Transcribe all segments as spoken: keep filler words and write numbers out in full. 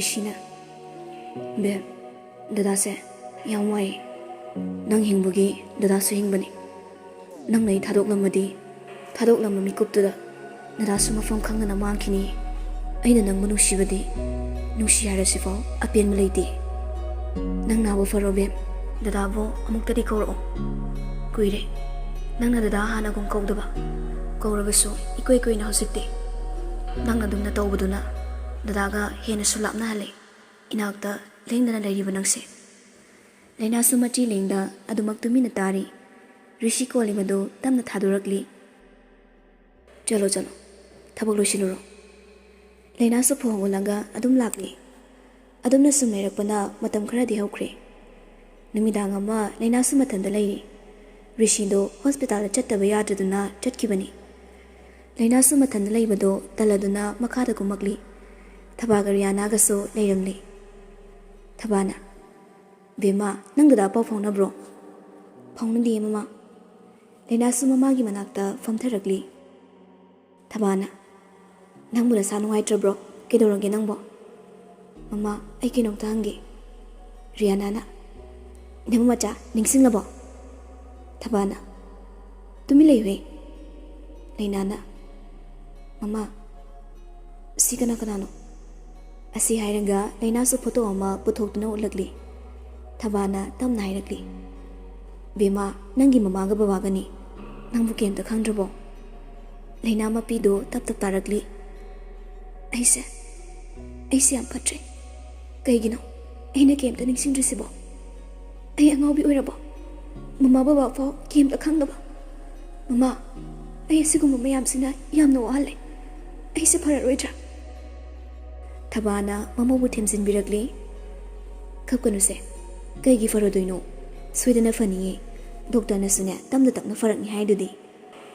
ꯔꯤꯁꯤꯅ, "ꯕꯦꯝ, ꯗꯗꯥꯁꯦ ꯌꯥꯝ ꯋꯥꯏ꯫ ꯅꯪ ꯍꯤꯡꯕꯒꯤ ꯗꯗꯥꯁꯨ ꯍꯤꯡꯕꯅꯤ꯫ ꯅꯪꯅ ꯑꯩ ꯊꯥꯗꯣꯛꯂꯝꯃꯗꯤ, ꯊꯥꯗꯣꯛꯂꯝꯕ ꯃꯤꯀꯨꯞꯇꯨꯗ ꯗꯗꯥꯁꯨ ꯃꯐꯝ ꯈꯪꯗꯅ ꯃꯥꯡꯈꯤꯅꯤ꯫ ꯑꯩꯅ ꯅꯪꯕꯨ ꯅꯨꯡꯁꯤꯕꯗꯤ, ꯅꯨꯡꯁꯤ ꯍꯥꯏꯔꯁꯤꯐꯥꯎ ꯑꯄꯦꯟꯕ ꯂꯩꯇꯦ꯫ ꯅꯪ ꯅꯥꯕ ꯐꯔꯣ ꯕꯦꯝ꯫ ꯗꯗꯥꯕꯨ ꯑꯃꯨꯛꯇꯗꯤ ꯀꯧꯔꯛꯑꯣ꯫ ꯀꯨꯏꯔꯦ ꯅꯪꯅ ꯗꯗꯥ ꯍꯥꯟꯅꯒꯨꯝ ꯀꯧꯗꯕ꯫ ꯀꯧꯔꯕꯁꯨ ꯏꯀꯨꯏ ꯀꯨꯏꯅ ꯍꯧꯖꯤꯛꯇꯤ꯫ ꯅꯪ ꯑꯗꯨꯝꯅ ꯇꯧꯕꯗꯨꯅ ꯗꯗꯥꯒ ꯍꯦꯟꯅꯁꯨ ꯂꯥꯞꯅꯍꯜꯂꯦ꯫ ꯏꯅꯥꯛꯇ ꯂꯦꯡꯗꯅ ꯂꯩꯔꯤꯕ ꯅꯪꯁꯦ꯫" ꯂꯩꯅꯥꯁꯨ ꯃꯆꯤ ꯂꯦꯡꯗ ꯑꯗꯨꯃꯛ ꯇꯨꯃꯤꯟꯅ ꯇꯥꯔꯤ꯫ ꯔꯤꯁꯤ ꯀꯣꯜꯂꯤꯕꯗꯨ ꯇꯞꯅ ꯊꯥꯗꯣꯔꯛꯂꯤ꯫ "ꯆꯠꯂꯣ, ꯆꯠꯂꯣ꯫ ꯊꯕꯛ ꯂꯣꯏꯁꯤꯜꯂꯨꯔꯣ꯫" ꯂꯩꯅꯥꯁꯨ ꯐꯣꯟ ꯑꯣꯜꯂꯒ ꯑꯗꯨꯝ ꯂꯥꯛꯂꯤ꯫ ꯑꯗꯨꯝꯅ ꯁꯨꯝ ꯂꯩꯔꯛꯄꯅ ꯃꯇꯝ ꯈꯔꯗꯤ ꯍꯧꯈ꯭ꯔꯦ꯫ ꯅꯨꯃꯤꯗꯥꯡ ꯑꯃ ꯂꯩꯅꯥꯁꯨ ꯃꯊꯟꯇ ꯂꯩꯔꯤ꯫ ꯔꯤꯁꯤꯗꯣ ꯍꯣꯁꯄꯤꯇꯥꯜꯗ ꯆꯠꯇꯕ ꯌꯥꯗ꯭ꯔꯗꯨꯅ ꯆꯠꯈꯤꯕꯅꯤ꯫ ꯂꯩꯅꯥꯁꯨ ꯃꯊꯟꯇ ꯂꯩꯕꯗꯣ ꯇꯜꯂꯗꯨꯅ ꯃꯈꯥꯗ ꯀꯨꯝꯃꯛꯂꯤ꯫ ꯊꯕꯥꯒ ꯔꯤꯌꯥꯅꯥꯒꯁꯨ ꯂꯩꯔꯝꯂꯤ꯫ ꯊꯕꯥꯅ, "ꯕꯦꯝꯃ, ꯅꯪ ꯗꯗꯥ ꯄꯥꯎ ꯐꯥꯎꯅꯕ꯭ꯔꯣ?" "ꯐꯥꯎꯅꯗꯤꯌꯦ ꯃꯃꯥ꯫" ꯂꯩꯅꯥꯁꯨ ꯃꯃꯥꯒꯤ ꯃꯅꯥꯛꯇ ꯐꯝꯊꯔꯛꯂꯤ꯫ ꯊꯕꯥꯅ, "ꯅꯪꯕꯨ ꯅꯁꯥ ꯅꯨꯡꯉꯥꯏꯇ꯭ꯔꯕ꯭ꯔꯣ? ꯀꯩꯗꯧꯔꯒꯦ ꯅꯪꯕꯣ?" "ꯃꯃꯥ, ꯑꯩ ꯀꯩꯅꯣꯝꯇ ꯍꯪꯒꯦ꯫" ꯔꯤꯌꯥꯅꯥꯅ, "ꯅꯃꯧ ꯃꯆꯥ, ꯅꯤꯡꯁꯤꯡꯂꯕꯣ?" ꯊꯕꯥꯅ, "ꯇꯨꯃꯤꯟ ꯂꯩꯌꯨꯍꯦ꯫" ꯂꯩꯅꯥꯅ, "ꯃꯃꯥ, ꯁꯤ ꯀꯅꯥ ꯀꯅꯥꯅꯣ?" ꯑꯁꯤ ꯍꯥꯏꯔꯒ ꯂꯩꯅꯥꯁꯨ ꯐꯣꯇꯣ ꯑꯃ ꯄꯨꯊꯣꯛꯇꯨꯅ ꯎꯠꯂꯛꯂꯤ꯫ ꯊꯕꯥꯅ ꯇꯞꯅ ꯍꯥꯏꯔꯛꯂꯤ, "ꯕꯦꯝꯃ, ꯅꯪꯒꯤ ꯃꯃꯥꯒ ꯕꯕꯥꯒꯅꯤ꯫ ꯅꯪꯕꯨ ꯀꯩꯝꯇ ꯈꯪꯗ꯭ꯔꯕꯣ?" ꯂꯩꯅꯥ ꯃꯄꯤꯗꯨ ꯇꯞ ꯇꯞ ꯇꯥꯔꯛꯂꯤ꯫ "ꯑꯩꯁꯦ, ꯑꯩꯁꯦ ꯌꯥꯝ ꯐꯠꯇ꯭ꯔꯦ꯫ ꯀꯩꯒꯤꯅꯣ ꯑꯩꯅ ꯀꯩꯝꯇ ꯅꯤꯡꯁꯤꯡꯗ꯭ꯔꯤꯁꯤꯕꯣ? ꯑꯩ ꯑꯉꯥꯎꯕꯤ ꯑꯣꯏꯔꯕꯣ? ꯃꯃꯥ ꯕꯕꯥ ꯐꯥꯎ ꯀꯩꯝꯇ ꯈꯪꯗꯕ? ꯃꯃꯥ, ꯑꯩ ꯑꯁꯤꯒꯨꯝꯕ ꯃꯌꯥꯝꯁꯤꯅ ꯌꯥꯝꯅ ꯋꯥꯍꯜꯂꯦ꯫ ꯑꯩꯁꯦ ꯐꯔꯔꯣꯏꯗ꯭ꯔꯥ?" ꯊꯕꯥꯅ ꯃꯃꯧꯕꯨ ꯊꯦꯝꯖꯤꯟꯕꯤꯔꯛꯂꯤ꯫ "ꯀꯞꯀꯅꯨꯁꯦ꯫ ꯀꯩꯒꯤ ꯐꯔꯣꯏꯗꯣꯏꯅꯣ? ꯁꯣꯏꯗꯅ ꯐꯅꯤꯌꯦ꯫ ꯗꯣꯛꯇꯔꯅꯁꯨꯅꯦ ꯇꯞꯅ ꯇꯞꯅ ꯐꯔꯛꯅꯤ ꯍꯥꯏꯗꯨꯗꯤ꯫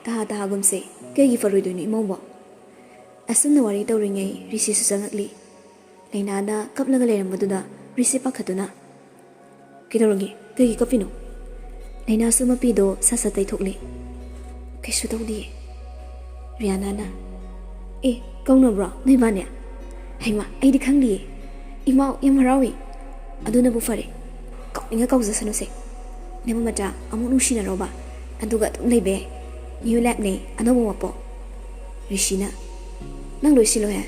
ꯇꯍꯥ ꯇꯍꯥꯒꯨꯝꯁꯦ꯫ ꯀꯩꯒꯤ ꯐꯔꯣꯏꯗꯣꯏꯅꯣ ꯏꯃꯧꯕꯣ?" ꯑꯁꯨꯝꯅ ꯋꯥꯔꯤ ꯇꯧꯔꯤꯉꯩ ꯔꯤꯁꯤꯁꯨ ꯆꯪꯉꯛꯂꯤ꯫ ꯂꯩꯅꯥꯅ ꯀꯞꯂꯒ ꯂꯩꯔꯝꯕꯗꯨꯗ ꯔꯤꯁꯤ ꯄꯥꯈꯠꯇꯨꯅ, "ꯀꯩꯗꯧꯔꯒꯦ? ꯀꯩꯒꯤ ꯀꯞꯄꯤꯅꯣ?" ꯂꯩꯅꯥꯁꯨ ꯃꯄꯤꯗꯣ ꯁꯠ ꯁꯠ ꯇꯩꯊꯣꯛꯂꯤ꯫ "ꯀꯩꯁꯨ ꯇꯧꯗꯤꯌꯦ꯫" ꯔꯤꯌꯥꯅꯥꯅ, "ꯑꯦ, ꯀꯧꯅꯕ꯭ꯔꯣ ꯅꯣꯏꯕꯥꯅꯦ? ꯍꯩꯃꯥ, ꯑꯩꯗꯤ ꯈꯪꯗꯤꯌꯦ꯫ "ꯏꯃꯥꯎ, ꯌꯥꯝ ꯍꯔꯥꯎꯏ꯫ ꯑꯗꯨꯅꯕꯨ ꯐꯔꯦ꯫ ꯀꯥꯎꯅꯤꯡꯉ ꯀꯥꯎꯖꯁꯅꯨꯁꯦ꯫ ꯅꯃꯧ ꯃꯆꯥ ꯑꯃꯨꯛ ꯅꯨꯡꯁꯤꯅꯔꯣꯕ꯫ ꯑꯗꯨꯒ ꯑꯗꯨꯝ ꯂꯩꯕ ꯌꯥꯏ꯫ New life ꯅꯦ, ꯑꯅꯧꯕ ꯃꯄꯣꯛ꯫" ꯔꯤꯁꯤꯅ, "ꯅꯪ ꯂꯣꯏꯁꯤꯜꯂꯣꯍꯦ꯫"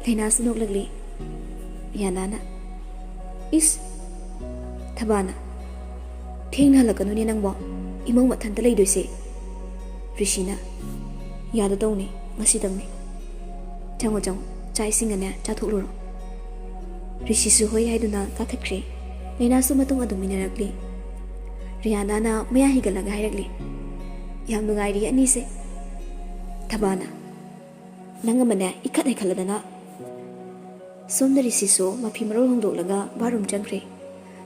ꯂꯩꯅꯥꯁꯨ ꯅꯣꯛꯂꯛꯂꯤ꯫ ꯔꯤꯌꯥꯅꯥꯅ, "ꯏꯁ, ꯊꯕꯥꯅ, ꯊꯦꯡꯅ ꯍꯜꯂꯛꯀꯅꯨꯅꯦ ꯅꯪꯕꯣ, ꯏꯃꯧ ꯃꯊꯟꯇ ꯂꯩꯗꯣꯏꯁꯦ꯫" ꯔꯤꯁꯤꯅ, "ꯌꯥꯗꯗꯧꯅꯤ, ꯉꯁꯤꯗꯪꯅꯤ꯫ ꯆꯪꯉꯣ, ꯆꯪꯉꯣ, ꯆꯥꯛ ꯏꯁꯤꯡꯒꯅꯦ ꯆꯥꯊꯣꯛꯂꯨꯔꯣ꯫" ꯔꯤꯁꯤꯁꯨ ꯍꯣꯏ ꯍꯥꯏꯗꯨꯅ ꯀꯥꯈꯠꯈ꯭ꯔꯦ꯫ ꯂꯩꯅꯥꯁꯨ ꯃꯇꯨꯡ ꯑꯗꯨꯝ ꯏꯟꯅꯔꯛꯂꯤ꯫ ꯔꯤꯌꯥꯅꯥꯅ ꯃꯌꯥ ꯍꯤꯒꯠꯂꯒ ꯍꯥꯏꯔꯛꯂꯤ, "ꯌꯥꯝ ꯅꯨꯡꯉꯥꯏꯔꯤ ꯑꯅꯤꯁꯦ꯫" ꯊꯕꯥꯅ, "ꯅꯪ ꯑꯃꯅꯦ ꯏꯈꯠ ꯍꯩꯈꯠꯂꯗꯅ꯫" ꯁꯣꯝꯗ ꯔꯤꯁꯤꯁꯨ ꯃꯐꯤ ꯃꯔꯣꯜ ꯍꯣꯡꯗꯣꯛꯂꯒ bathroom ꯆꯪꯈ꯭ꯔꯦ꯫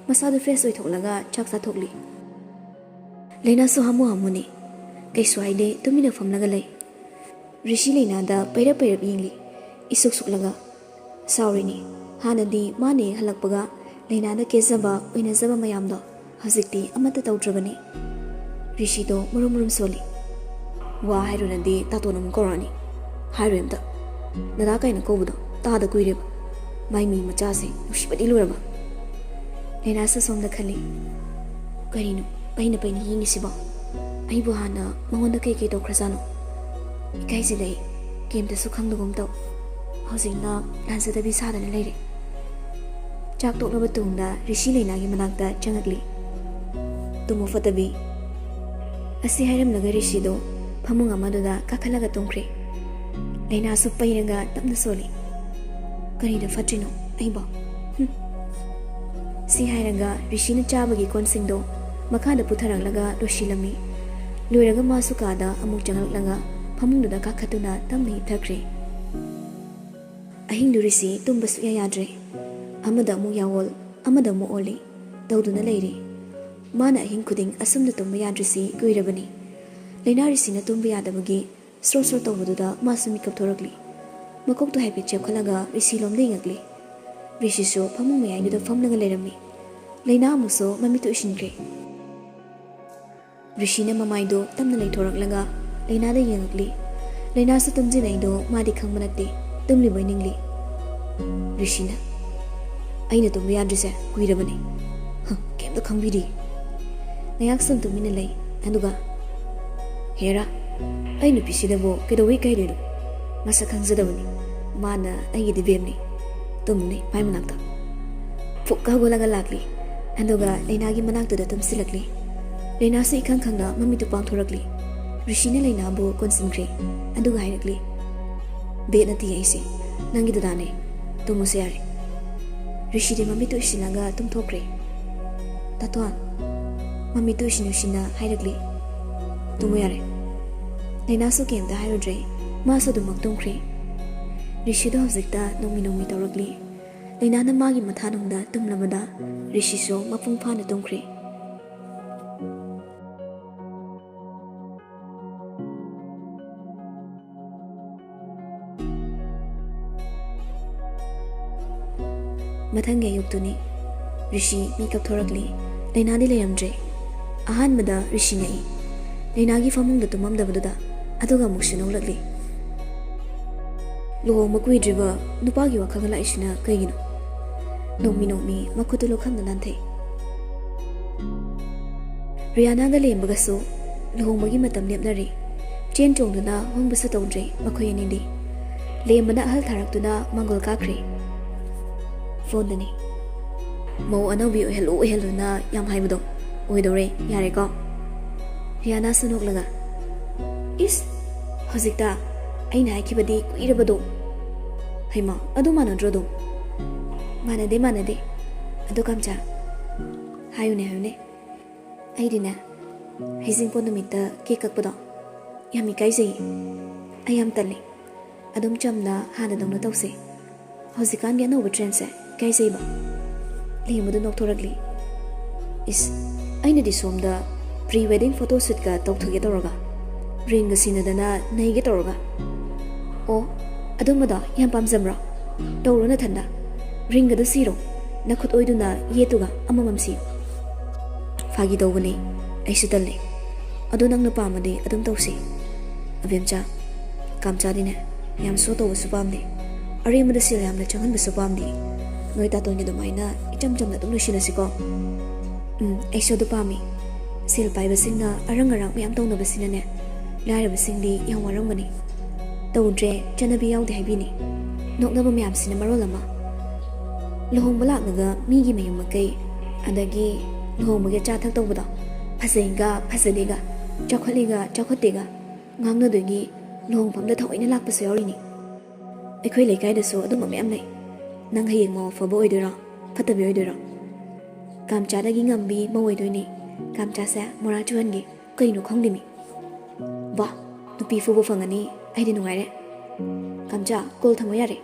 ꯃꯁꯥꯗꯨ fresh ꯑꯣꯏꯊꯣꯛꯂꯒ ꯆꯥꯛ ꯆꯥꯊꯣꯛꯂꯤ꯫ ꯂꯩꯅꯥꯁꯨ ꯍꯥꯃꯨ ꯍꯥꯃꯨꯅꯤ꯫ ꯀꯩꯁꯨ ꯍꯥꯏꯗꯦ, ꯇꯨꯃꯤꯟꯅ ꯐꯝꯂꯒ ꯂꯩ꯫ ꯔꯤꯁꯤ ꯂꯩꯅꯥꯗ ꯄꯩꯔꯞ ꯄꯩꯔꯞ ꯌꯦꯡꯂꯤ, ꯏꯁꯨꯛ ꯁꯨꯛꯂꯒ꯫ "ꯁꯥꯎꯔꯤꯅꯤ꯫ ꯍꯥꯟꯅꯗꯤ ꯃꯥꯅ ꯍꯦꯛ ꯍꯜꯂꯛꯄꯒ ꯂꯩꯅꯥꯗ ꯀꯦꯖꯕ, ꯑꯣꯏꯅꯖꯕ ꯃꯌꯥꯝꯗꯣ ꯍꯧꯖꯤꯛꯇꯤ ꯑꯃꯠꯇ ꯇꯧꯗ꯭ꯔꯕꯅꯤ꯫" ꯔꯤꯁꯤꯗꯣ ꯃꯨꯔꯨꯝ ꯃꯨꯔꯨꯝ ꯁꯣꯜꯂꯤ꯫ "ꯋꯥ ꯍꯥꯏꯔꯨꯅꯗꯤ ꯇꯥꯇꯣꯟ ꯑꯃꯨꯛ ꯀꯧꯔꯛꯑꯅꯤ꯫ ꯍꯥꯏꯔꯣꯏ ꯑꯝꯇ꯫ ꯅꯗꯥ ꯀꯥꯏꯅ ꯀꯧꯕꯗꯣ ꯇꯥꯗ ꯀꯨꯏꯔꯦꯕ꯫ ꯃꯥꯏ ꯃꯤ ꯃꯆꯥꯁꯦ ꯅꯨꯡꯁꯤꯕꯗꯤ ꯂꯣꯏꯔꯕ꯫" ꯂꯩꯅꯥꯁꯨ ꯁꯣꯝꯗ ꯈꯜꯂꯤ, "ꯀꯔꯤꯅꯣ ꯄꯩꯅ ꯄꯩꯅ ꯌꯦꯡꯉꯤꯁꯤꯕꯣ? ꯑꯩꯕꯨ ꯍꯥꯟꯅ ꯃꯉꯣꯟꯗ ꯀꯩ ꯀꯩ ꯇꯧꯈ꯭ꯔꯖꯥꯠꯅꯣ? ꯏꯀꯥꯏꯖꯩ, ꯀꯩꯝꯇꯁꯨ ꯈꯪꯗꯒꯨꯝ ꯇꯧ꯫ ꯍꯧꯖꯤꯛꯅ ꯂꯥꯟꯖꯗꯕꯤ ꯁꯥꯗꯅ ꯂꯩꯔꯦ꯫" ꯆꯥꯛ ꯇꯣꯛꯂꯕ ꯇꯨꯡꯗ ꯔꯤꯁꯤ ꯂꯩꯅꯥꯒꯤ ꯃꯅꯥꯛꯇ ꯆꯪꯉꯛꯂꯤ꯫ "ꯇꯨꯝꯃꯨ ꯐꯠꯇꯕꯤ꯫" ꯑꯁꯤ ꯍꯥꯏꯔꯝꯂꯒ ꯔꯤꯁꯤꯗꯣ ꯐꯃꯨꯡ ꯑꯃꯗꯨꯗ ꯀꯥꯈꯠꯂꯒ ꯇꯨꯝꯈ꯭ꯔꯦ꯫ ꯂꯩꯅꯥꯁꯨ ꯄꯩꯔꯒ ꯇꯞꯅ ꯁꯣꯜꯂꯤ꯫ "ꯀꯔꯤꯗ ꯐꯠꯇ꯭ꯔꯤꯅꯣ ꯑꯩꯕꯣ? ꯍꯨꯝ꯫" ꯁꯤ ꯍꯥꯏꯔꯒ ꯔꯤꯁꯤꯅ ꯆꯥꯕꯒꯤ ꯀꯣꯟꯁꯤꯡꯗꯣ ꯃꯈꯥꯗ ꯄꯨꯊꯔꯛꯂꯒ ꯂꯣꯏꯁꯤꯜꯂꯝꯃꯤ꯫ ꯂꯣꯏꯔꯒ ꯃꯥꯁꯨ ꯀꯥꯗ ꯑꯃꯨꯛ ꯆꯪꯂꯛꯂꯒ ꯐꯃꯨꯡꯗꯨꯗ ꯀꯥꯈꯠꯇꯨꯅ ꯇꯞꯅ ꯍꯤꯞꯊꯈ꯭ꯔꯦ꯫ ꯑꯍꯤꯡꯗꯨ ꯔꯤꯁꯤ ꯇꯨꯝꯕ ꯁꯨꯛꯌꯥ ꯌꯥꯗ꯭ꯔꯦ꯫ ꯑꯃꯗ ꯑꯃꯨꯛ ꯌꯥꯑꯣꯜ, ꯑꯃꯗ ꯑꯃꯨꯛ ꯑꯣꯜꯂꯤ꯫ ꯇꯧꯗꯨꯅ ꯂꯩꯔꯤ꯫ ꯃꯥꯅ ꯑꯍꯤꯡ ꯈꯨꯗꯤꯡ ꯑꯁꯨꯝꯅ ꯇꯨꯝꯕ ꯌꯥꯗ꯭ꯔꯤꯁꯤ ꯀꯨꯏꯔꯕꯅꯤ꯫ ꯂꯩꯅꯥ ꯔꯤꯁꯤꯅ ꯇꯨꯝꯕ ꯌꯥꯗꯕꯒꯤ ꯁ꯭ꯔꯣ ꯁ꯭ꯔꯣ ꯇꯧꯕꯗꯨꯗ ꯃꯥꯁꯨ ꯃꯤꯀꯞ ꯊꯣꯔꯛꯂꯤ꯫ ꯃꯀꯣꯛꯇꯨ ꯍꯥꯏꯐꯦꯠ ꯆꯦꯞꯈꯠꯂꯒ ꯔꯤꯁꯤ ꯂꯣꯝꯗ ꯌꯦꯡꯉꯛꯂꯤ꯫ ꯔꯤꯁꯤꯁꯨ ꯐꯃꯨꯡ ꯃꯌꯥꯏꯗꯨꯗ ꯐꯝꯂꯒ ꯂꯩꯔꯝꯃꯤ꯫ ꯂꯩꯅꯥ ꯑꯃꯨꯛꯁꯨ ꯃꯃꯤꯠꯇꯨ ꯎꯏꯁꯤꯟꯈ꯭ꯔꯦ꯫ ꯔꯤꯁꯤꯅ ꯃꯃꯥꯏꯗꯣ ꯇꯞꯅ ꯂꯩꯊꯣꯔꯛꯂꯒ ꯂꯩꯅꯥꯗ ꯌꯦꯡꯉꯛꯂꯤ꯫ ꯂꯩꯅꯥꯁꯨ ꯇꯨꯝꯁꯤꯟꯅꯩꯗꯣ ꯃꯥꯗꯤ ꯈꯪꯕ ꯅꯠꯇꯦ, ꯇꯨꯝꯂꯤꯕꯣꯏ ꯅꯤꯡꯂꯤ꯫ ꯔꯤꯁꯤꯅ, ꯑꯩꯅ ꯇꯨꯝꯕ ꯌꯥꯗ꯭ꯔꯤꯁꯦ ꯀꯨꯏꯔꯕꯅꯤ꯫ ꯍ, ꯀꯩꯝꯇ ꯈꯪꯕꯤꯗꯦ꯫ ꯉꯥꯏꯍꯥꯛ ꯁꯨꯝ ꯇꯨꯃꯤꯟꯅ ꯂꯩ, ꯑꯗꯨꯒ, "ꯍꯦꯔꯥ, ꯑꯩ ꯅꯨꯄꯤꯁꯤꯗꯕꯨ ꯀꯩꯗꯧꯕꯩ ꯀꯩꯗꯣꯏꯅꯣ? ꯃꯁꯛ ꯈꯪꯖꯗꯕꯅꯤ꯫ ꯃꯥꯅ ꯑꯩꯒꯤꯗꯤ ꯕꯦꯝꯅꯤ꯫" ꯇꯨꯝꯅꯤ ꯃꯥꯏ ꯃꯅꯥꯛꯇ꯫ ꯐꯨꯛꯀ ꯍꯧꯒꯠꯂꯒ ꯂꯥꯛꯂꯤ, ꯑꯗꯨꯒ ꯂꯩꯅꯥꯒꯤ ꯃꯅꯥꯛꯇꯨꯗ ꯇꯨꯝꯁꯤꯜꯂꯛꯂꯤ꯫ ꯂꯩꯅꯥꯁꯨ ꯏꯈꯪ ꯈꯪꯅ ꯃꯃꯤꯠꯇꯨ ꯄꯥꯡꯊꯣꯔꯛꯂꯤ꯫ ꯔꯤꯁꯤꯅ ꯂꯩꯅꯥꯕꯨ ꯀꯣꯟꯁꯤꯟꯈ꯭ꯔꯦ, ꯑꯗꯨꯒ ꯍꯥꯏꯔꯛꯂꯤ, "ꯕꯦꯠ ꯅꯠꯇꯦ ꯑꯩꯁꯦ, ꯅꯪꯒꯤ ꯗꯗꯥꯅꯦ꯫ ꯇꯨꯝꯃꯁꯦ ꯌꯥꯔꯦ꯫" ꯔꯤꯁꯤꯗꯤ ꯃꯃꯤꯠꯇꯨ ꯎꯏꯁꯤꯜꯂꯒ ꯇꯨꯝꯊꯣꯛꯈ꯭ꯔꯦ꯫ ꯇꯥꯇꯣꯟ, ꯃꯃꯤꯠꯇꯨ ꯎꯏꯁꯤꯟ ꯎꯏꯁꯤꯟꯅ ꯍꯥꯏꯔꯛꯂꯤ, "ꯇꯨꯝꯃꯨ ꯌꯥꯔꯦ꯫" ꯂꯩꯅꯥꯁꯨ ꯀꯩꯝꯇ ꯍꯥꯏꯔꯨꯗ꯭ꯔꯦ, ꯃꯥꯁꯨ ꯑꯗꯨꯃꯛ ꯇꯨꯝꯈ꯭ꯔꯦ꯫ ꯔꯤꯁꯤꯗꯣ ꯍꯧꯖꯤꯛꯇ ꯅꯣꯡꯃꯤ ꯅꯣꯡꯃꯤ ꯇꯧꯔꯛꯂꯤ꯫ ꯂꯩꯅꯥꯅ ꯃꯥꯒꯤ ꯃꯊꯥꯅꯨꯡꯗ ꯇꯨꯝꯂꯕꯗ ꯔꯤꯁꯤꯁꯨ ꯃꯄꯨꯡ ꯐꯥꯅ ꯇꯨꯝꯈ꯭ꯔꯦ꯫ ꯃꯊꯪꯒꯤ ꯑꯌꯨꯛꯇꯨꯅꯤ꯫ ꯔꯤꯁꯤ ꯃꯤꯀꯞ ꯊꯣꯔꯛꯂꯤ꯫ ꯂꯩꯅꯥꯗꯤ ꯂꯩꯔꯝꯗ꯭ꯔꯦ꯫ ꯑꯍꯥꯟꯕꯗ ꯔꯤꯁꯤ ꯉꯛꯏ꯫ ꯂꯩꯅꯥꯒꯤ ꯐꯃꯨꯡꯗ ꯇꯨꯝꯃꯝꯗꯕꯗꯨꯗ꯫ ꯑꯗꯨꯒ ꯑꯃꯨꯛꯁꯨ ꯅꯣꯛꯂꯛꯂꯤ꯫ "ꯂꯨꯍꯣꯡꯕ ꯀꯨꯏꯗ꯭ꯔꯤꯕ ꯅꯨꯄꯥꯒꯤ ꯋꯥꯈꯜꯒ ꯂꯥꯛꯏꯁꯤꯅ ꯀꯩꯒꯤꯅꯣ?" ꯅꯣꯛꯃꯤ ꯅꯣꯛꯃꯤ ꯃꯈꯨꯠꯇꯨ ꯂꯨꯈꯝꯗ ꯅꯥꯟꯊꯩ꯫ ꯔꯤꯌꯥꯅꯥꯒ ꯂꯦꯝꯕꯒꯁꯨ ꯂꯨꯍꯣꯡꯕꯒꯤ ꯃꯇꯝ ꯂꯦꯞꯅꯔꯦ꯫ ꯆꯦꯟ ꯆꯣꯡꯗꯨꯅ ꯍꯣꯡꯕꯁꯨ ꯇꯧꯗ꯭ꯔꯦ ꯃꯈꯣꯏ ꯑꯅꯤꯗꯤ꯫ ꯂꯦꯝꯕꯅ ꯑꯍꯜ ꯊꯥꯔꯛꯇꯨꯅ ꯃꯪꯒꯣꯜ ꯀꯥꯈ꯭ꯔꯦ꯫ ꯐꯣꯟꯗꯅꯤ꯫ "ꯃꯧ ꯑꯅꯧꯕꯤ ꯑꯣꯏꯍꯜꯂꯨ ꯑꯣꯏꯍꯜꯂꯨꯅ ꯌꯥꯝ ꯍꯥꯏꯕꯗꯣ ꯑꯣꯏꯗꯧꯔꯦ, ꯌꯥꯔꯦꯀꯣ?" ꯔꯤꯌꯥꯅꯥꯁꯨ ꯅꯣꯛꯂꯒ, "ꯏꯁ, ꯍꯧꯖꯤꯛꯇ ꯑꯩꯅ ꯍꯥꯏꯈꯤꯕꯗꯤ ꯀꯨꯏꯔꯕꯗꯣ꯫ ꯍꯩꯃꯥ, ꯑꯗꯨ ꯃꯥꯟꯅꯗ꯭ꯔꯣ ꯑꯗꯨꯝ?" "ꯃꯥꯟꯅꯗꯦ, ꯃꯥꯟꯅꯗꯦ꯫ ꯑꯗꯣ ꯀꯥꯝꯆꯥ, ꯍꯥꯏꯌꯨꯅꯦ, ꯍꯥꯏꯌꯨꯅꯦ꯫ ꯑꯩꯗꯤꯅꯦ, ꯍꯩꯖꯤꯡꯄꯣꯠ ꯅꯨꯃꯤꯠꯇ ꯀꯦꯛ ꯀꯛꯄꯗꯣ ꯌꯥꯝ ꯏꯀꯥꯏꯖꯩꯌꯦ꯫ ꯑꯩ ꯌꯥꯝ ꯇꯜꯂꯤ꯫ ꯑꯗꯨꯝ ꯆꯝꯅ ꯍꯥꯟꯅꯗꯧꯅ ꯇꯧꯁꯦ꯫ ꯍꯧꯖꯤꯛꯀꯥꯟꯒꯤ ꯑꯅꯧꯕ ꯇ꯭ꯔꯦꯟꯁꯦ ꯏꯀꯥꯏꯖꯩꯕ꯫" ꯂꯦꯝꯕꯗꯨ ꯅꯣꯛꯊꯣꯔꯛꯂꯤ꯫ "ꯏꯁ, ꯑꯩꯅꯗꯤ ꯁꯣꯝꯗ ꯄ꯭ꯔꯤ ꯋꯦꯗꯤꯡ ꯐꯣꯇꯣ ꯁꯨꯠꯀ ꯇꯧꯊꯒꯦ ꯇꯧꯔꯒ, ꯔꯤꯡꯒ ꯁꯤꯟꯅꯗꯅ ꯅꯩꯒꯦ ꯇꯧꯔꯒ꯫ ꯑꯣ, ꯑꯗꯨꯝꯕꯗꯣ ꯌꯥꯝ ꯄꯥꯝꯖꯕ꯭ꯔꯣ? ꯇꯧꯔꯣ ꯅꯊꯟꯗ꯫ ꯔꯤꯡꯒꯗꯣ ꯁꯤꯔꯣ, ꯅꯈꯨꯠ ꯑꯣꯏꯗꯨꯅ ꯌꯦꯠꯇꯨꯒ ꯑꯃꯃꯝ ꯁꯤꯌꯨ꯫" "ꯐꯥꯒꯤ ꯇꯧꯕꯅꯦ, ꯑꯩꯁꯨ ꯇꯜꯂꯦ꯫ ꯑꯗꯣ ꯅꯪꯅ ꯄꯥꯝꯃꯗꯤ ꯑꯗꯨꯝ ꯇꯧꯁꯤ꯫ ꯑꯕꯦꯝꯆꯥ, ꯀꯥꯝꯆꯥꯗꯤꯅꯦ, ꯌꯥꯝ ꯁꯣ ꯇꯧꯕꯁꯨ ꯄꯥꯝꯗꯦ, ꯑꯔꯦꯝꯕꯗ ꯁꯦꯜ ꯌꯥꯝꯅ ꯆꯪꯍꯟꯕꯁꯨ ꯄꯥꯝꯗꯦ꯫ ꯅꯣꯏ ꯇꯥꯇꯣꯟꯒꯤ ꯑꯗꯨꯃꯥꯏꯅ ꯏꯆꯝ ꯆꯝꯅ ꯑꯗꯨꯝ ꯂꯣꯏꯁꯤꯜꯂꯁꯤꯀꯣ꯫ ꯎꯝ, ꯑꯩꯁꯨ ꯑꯗꯨ ꯄꯥꯝꯃꯤ꯫ ꯁꯦꯜ ꯄꯥꯏꯕꯁꯤꯡꯅ ꯑꯔꯪ ꯑꯔꯥꯛ ꯃꯌꯥꯝ ꯇꯧꯅꯕꯁꯤꯅꯅꯦ, ꯂꯥꯏꯔꯕꯁꯤꯡꯗꯤ ꯌꯥꯝ ꯋꯥꯔꯝꯒꯅꯤ꯫ ꯇꯧꯗ꯭ꯔꯦ, ꯆꯠꯅꯕꯤ ꯌꯥꯎꯗꯦ ꯍꯥꯏꯕꯤꯅꯤ꯫ ꯅꯣꯛꯅꯕ ꯃꯌꯥꯝꯁꯤꯅ ꯃꯔꯣꯜ ꯑꯃ꯫ ꯂꯨꯍꯣꯡꯕ ꯂꯥꯛꯂꯒ ꯃꯤꯒꯤ ꯃꯌꯨꯝ ꯃꯀꯩ, ꯑꯗꯒꯤ ꯂꯨꯍꯣꯡꯕꯒꯤ ꯑꯆꯥ ꯑꯊꯛ ꯇꯧꯕꯗꯣ, ꯐꯖꯩꯒ ꯐꯖꯗꯦꯒ, ꯆꯥꯎꯈꯠꯂꯤꯒ ꯆꯥꯎꯈꯠꯇꯦꯒ ꯉꯥꯡꯅꯗꯣꯏꯒꯤ ꯂꯨꯍꯣꯡꯐꯝꯗ ꯊꯑꯣꯏꯅ ꯂꯥꯛꯄꯁꯨ ꯌꯥꯎꯔꯤꯅꯤ꯫ ꯑꯩꯈꯣꯏ ꯂꯩꯀꯥꯏꯗꯁꯨ ꯑꯗꯨꯝꯕ ꯃꯌꯥꯝ ꯂꯩ꯫ ꯅꯪ ꯍꯌꯦꯡ ꯃꯧ ꯑꯐꯕ ꯑꯣꯏꯗꯣꯏꯔꯣ, ꯐꯠꯇꯕꯤ ꯑꯣꯏꯗꯣꯏꯔꯣ? ꯀꯥꯝꯆꯥꯗꯒꯤ ꯉꯝꯕꯤ ꯃꯧ ꯑꯣꯏꯗꯣꯏꯅꯤ꯫ ꯀꯥꯝꯆꯥꯁꯦ ꯃꯣꯔꯥ ꯆꯨꯍꯟꯒꯦ꯫ ꯀꯩꯅꯣ ꯈꯪꯗꯦꯃꯤ꯫ ꯋꯥ, ꯅꯨꯄꯤ ꯐꯨꯕ ꯐꯪꯉꯅꯤ, ꯑꯩꯗꯤ ꯅꯨꯡꯉꯥꯏꯔꯦ꯫ ꯀꯥꯝꯆꯥ, ꯀꯣꯜ ꯊꯝꯃꯣ ꯌꯥꯔꯦ꯫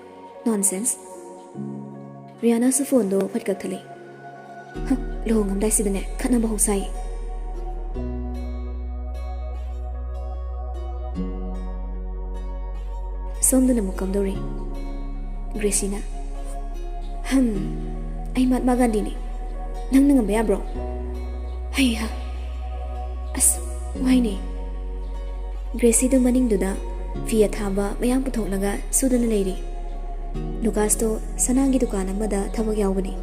ꯅꯣꯟꯁꯦꯟꯁ꯫ ꯔꯤꯌꯥꯅꯥꯁꯨ ꯐꯣꯟꯗꯣ ꯐꯠ ꯀꯛꯊꯠꯂꯦ꯫ ꯍ, ꯂꯨꯍꯣꯡꯉꯝꯗꯥꯏꯁꯤꯗꯅꯦ ꯈꯠꯅꯕ ꯍꯧꯁꯥꯏ꯫ ꯁꯣꯝꯗꯅ ꯑꯃꯨꯛ ꯀꯝꯗꯧꯔꯤ? ꯒ꯭ꯔꯦꯁꯤꯅ, ꯍꯝ, ꯑꯩ ꯃꯍꯥꯠꯃꯥ ꯒꯥꯟꯙꯤꯅꯤ꯫ ꯅꯪꯅ ꯉꯝꯕ ꯌꯥꯕ꯭ꯔꯣ? ꯍꯩꯍꯥ, ꯑꯁ, ꯋꯥꯏꯅꯦ꯫ ꯒ꯭ꯔꯦꯁꯤꯗꯣ ꯃꯅꯤꯡꯗꯨꯗ ꯐꯤ ꯑꯊꯥꯕ ꯃꯌꯥꯝ ꯄꯨꯊꯣꯛꯂꯒ ꯁꯨꯗꯨꯅ ꯂꯩꯔꯤ꯫ ꯂꯨꯀꯥꯁꯇꯣ ꯁꯅꯥꯒꯤ ꯗꯨꯀꯥꯟ ꯑꯃꯗ ꯊꯕꯛ ꯌꯥꯎꯕꯅꯤ꯫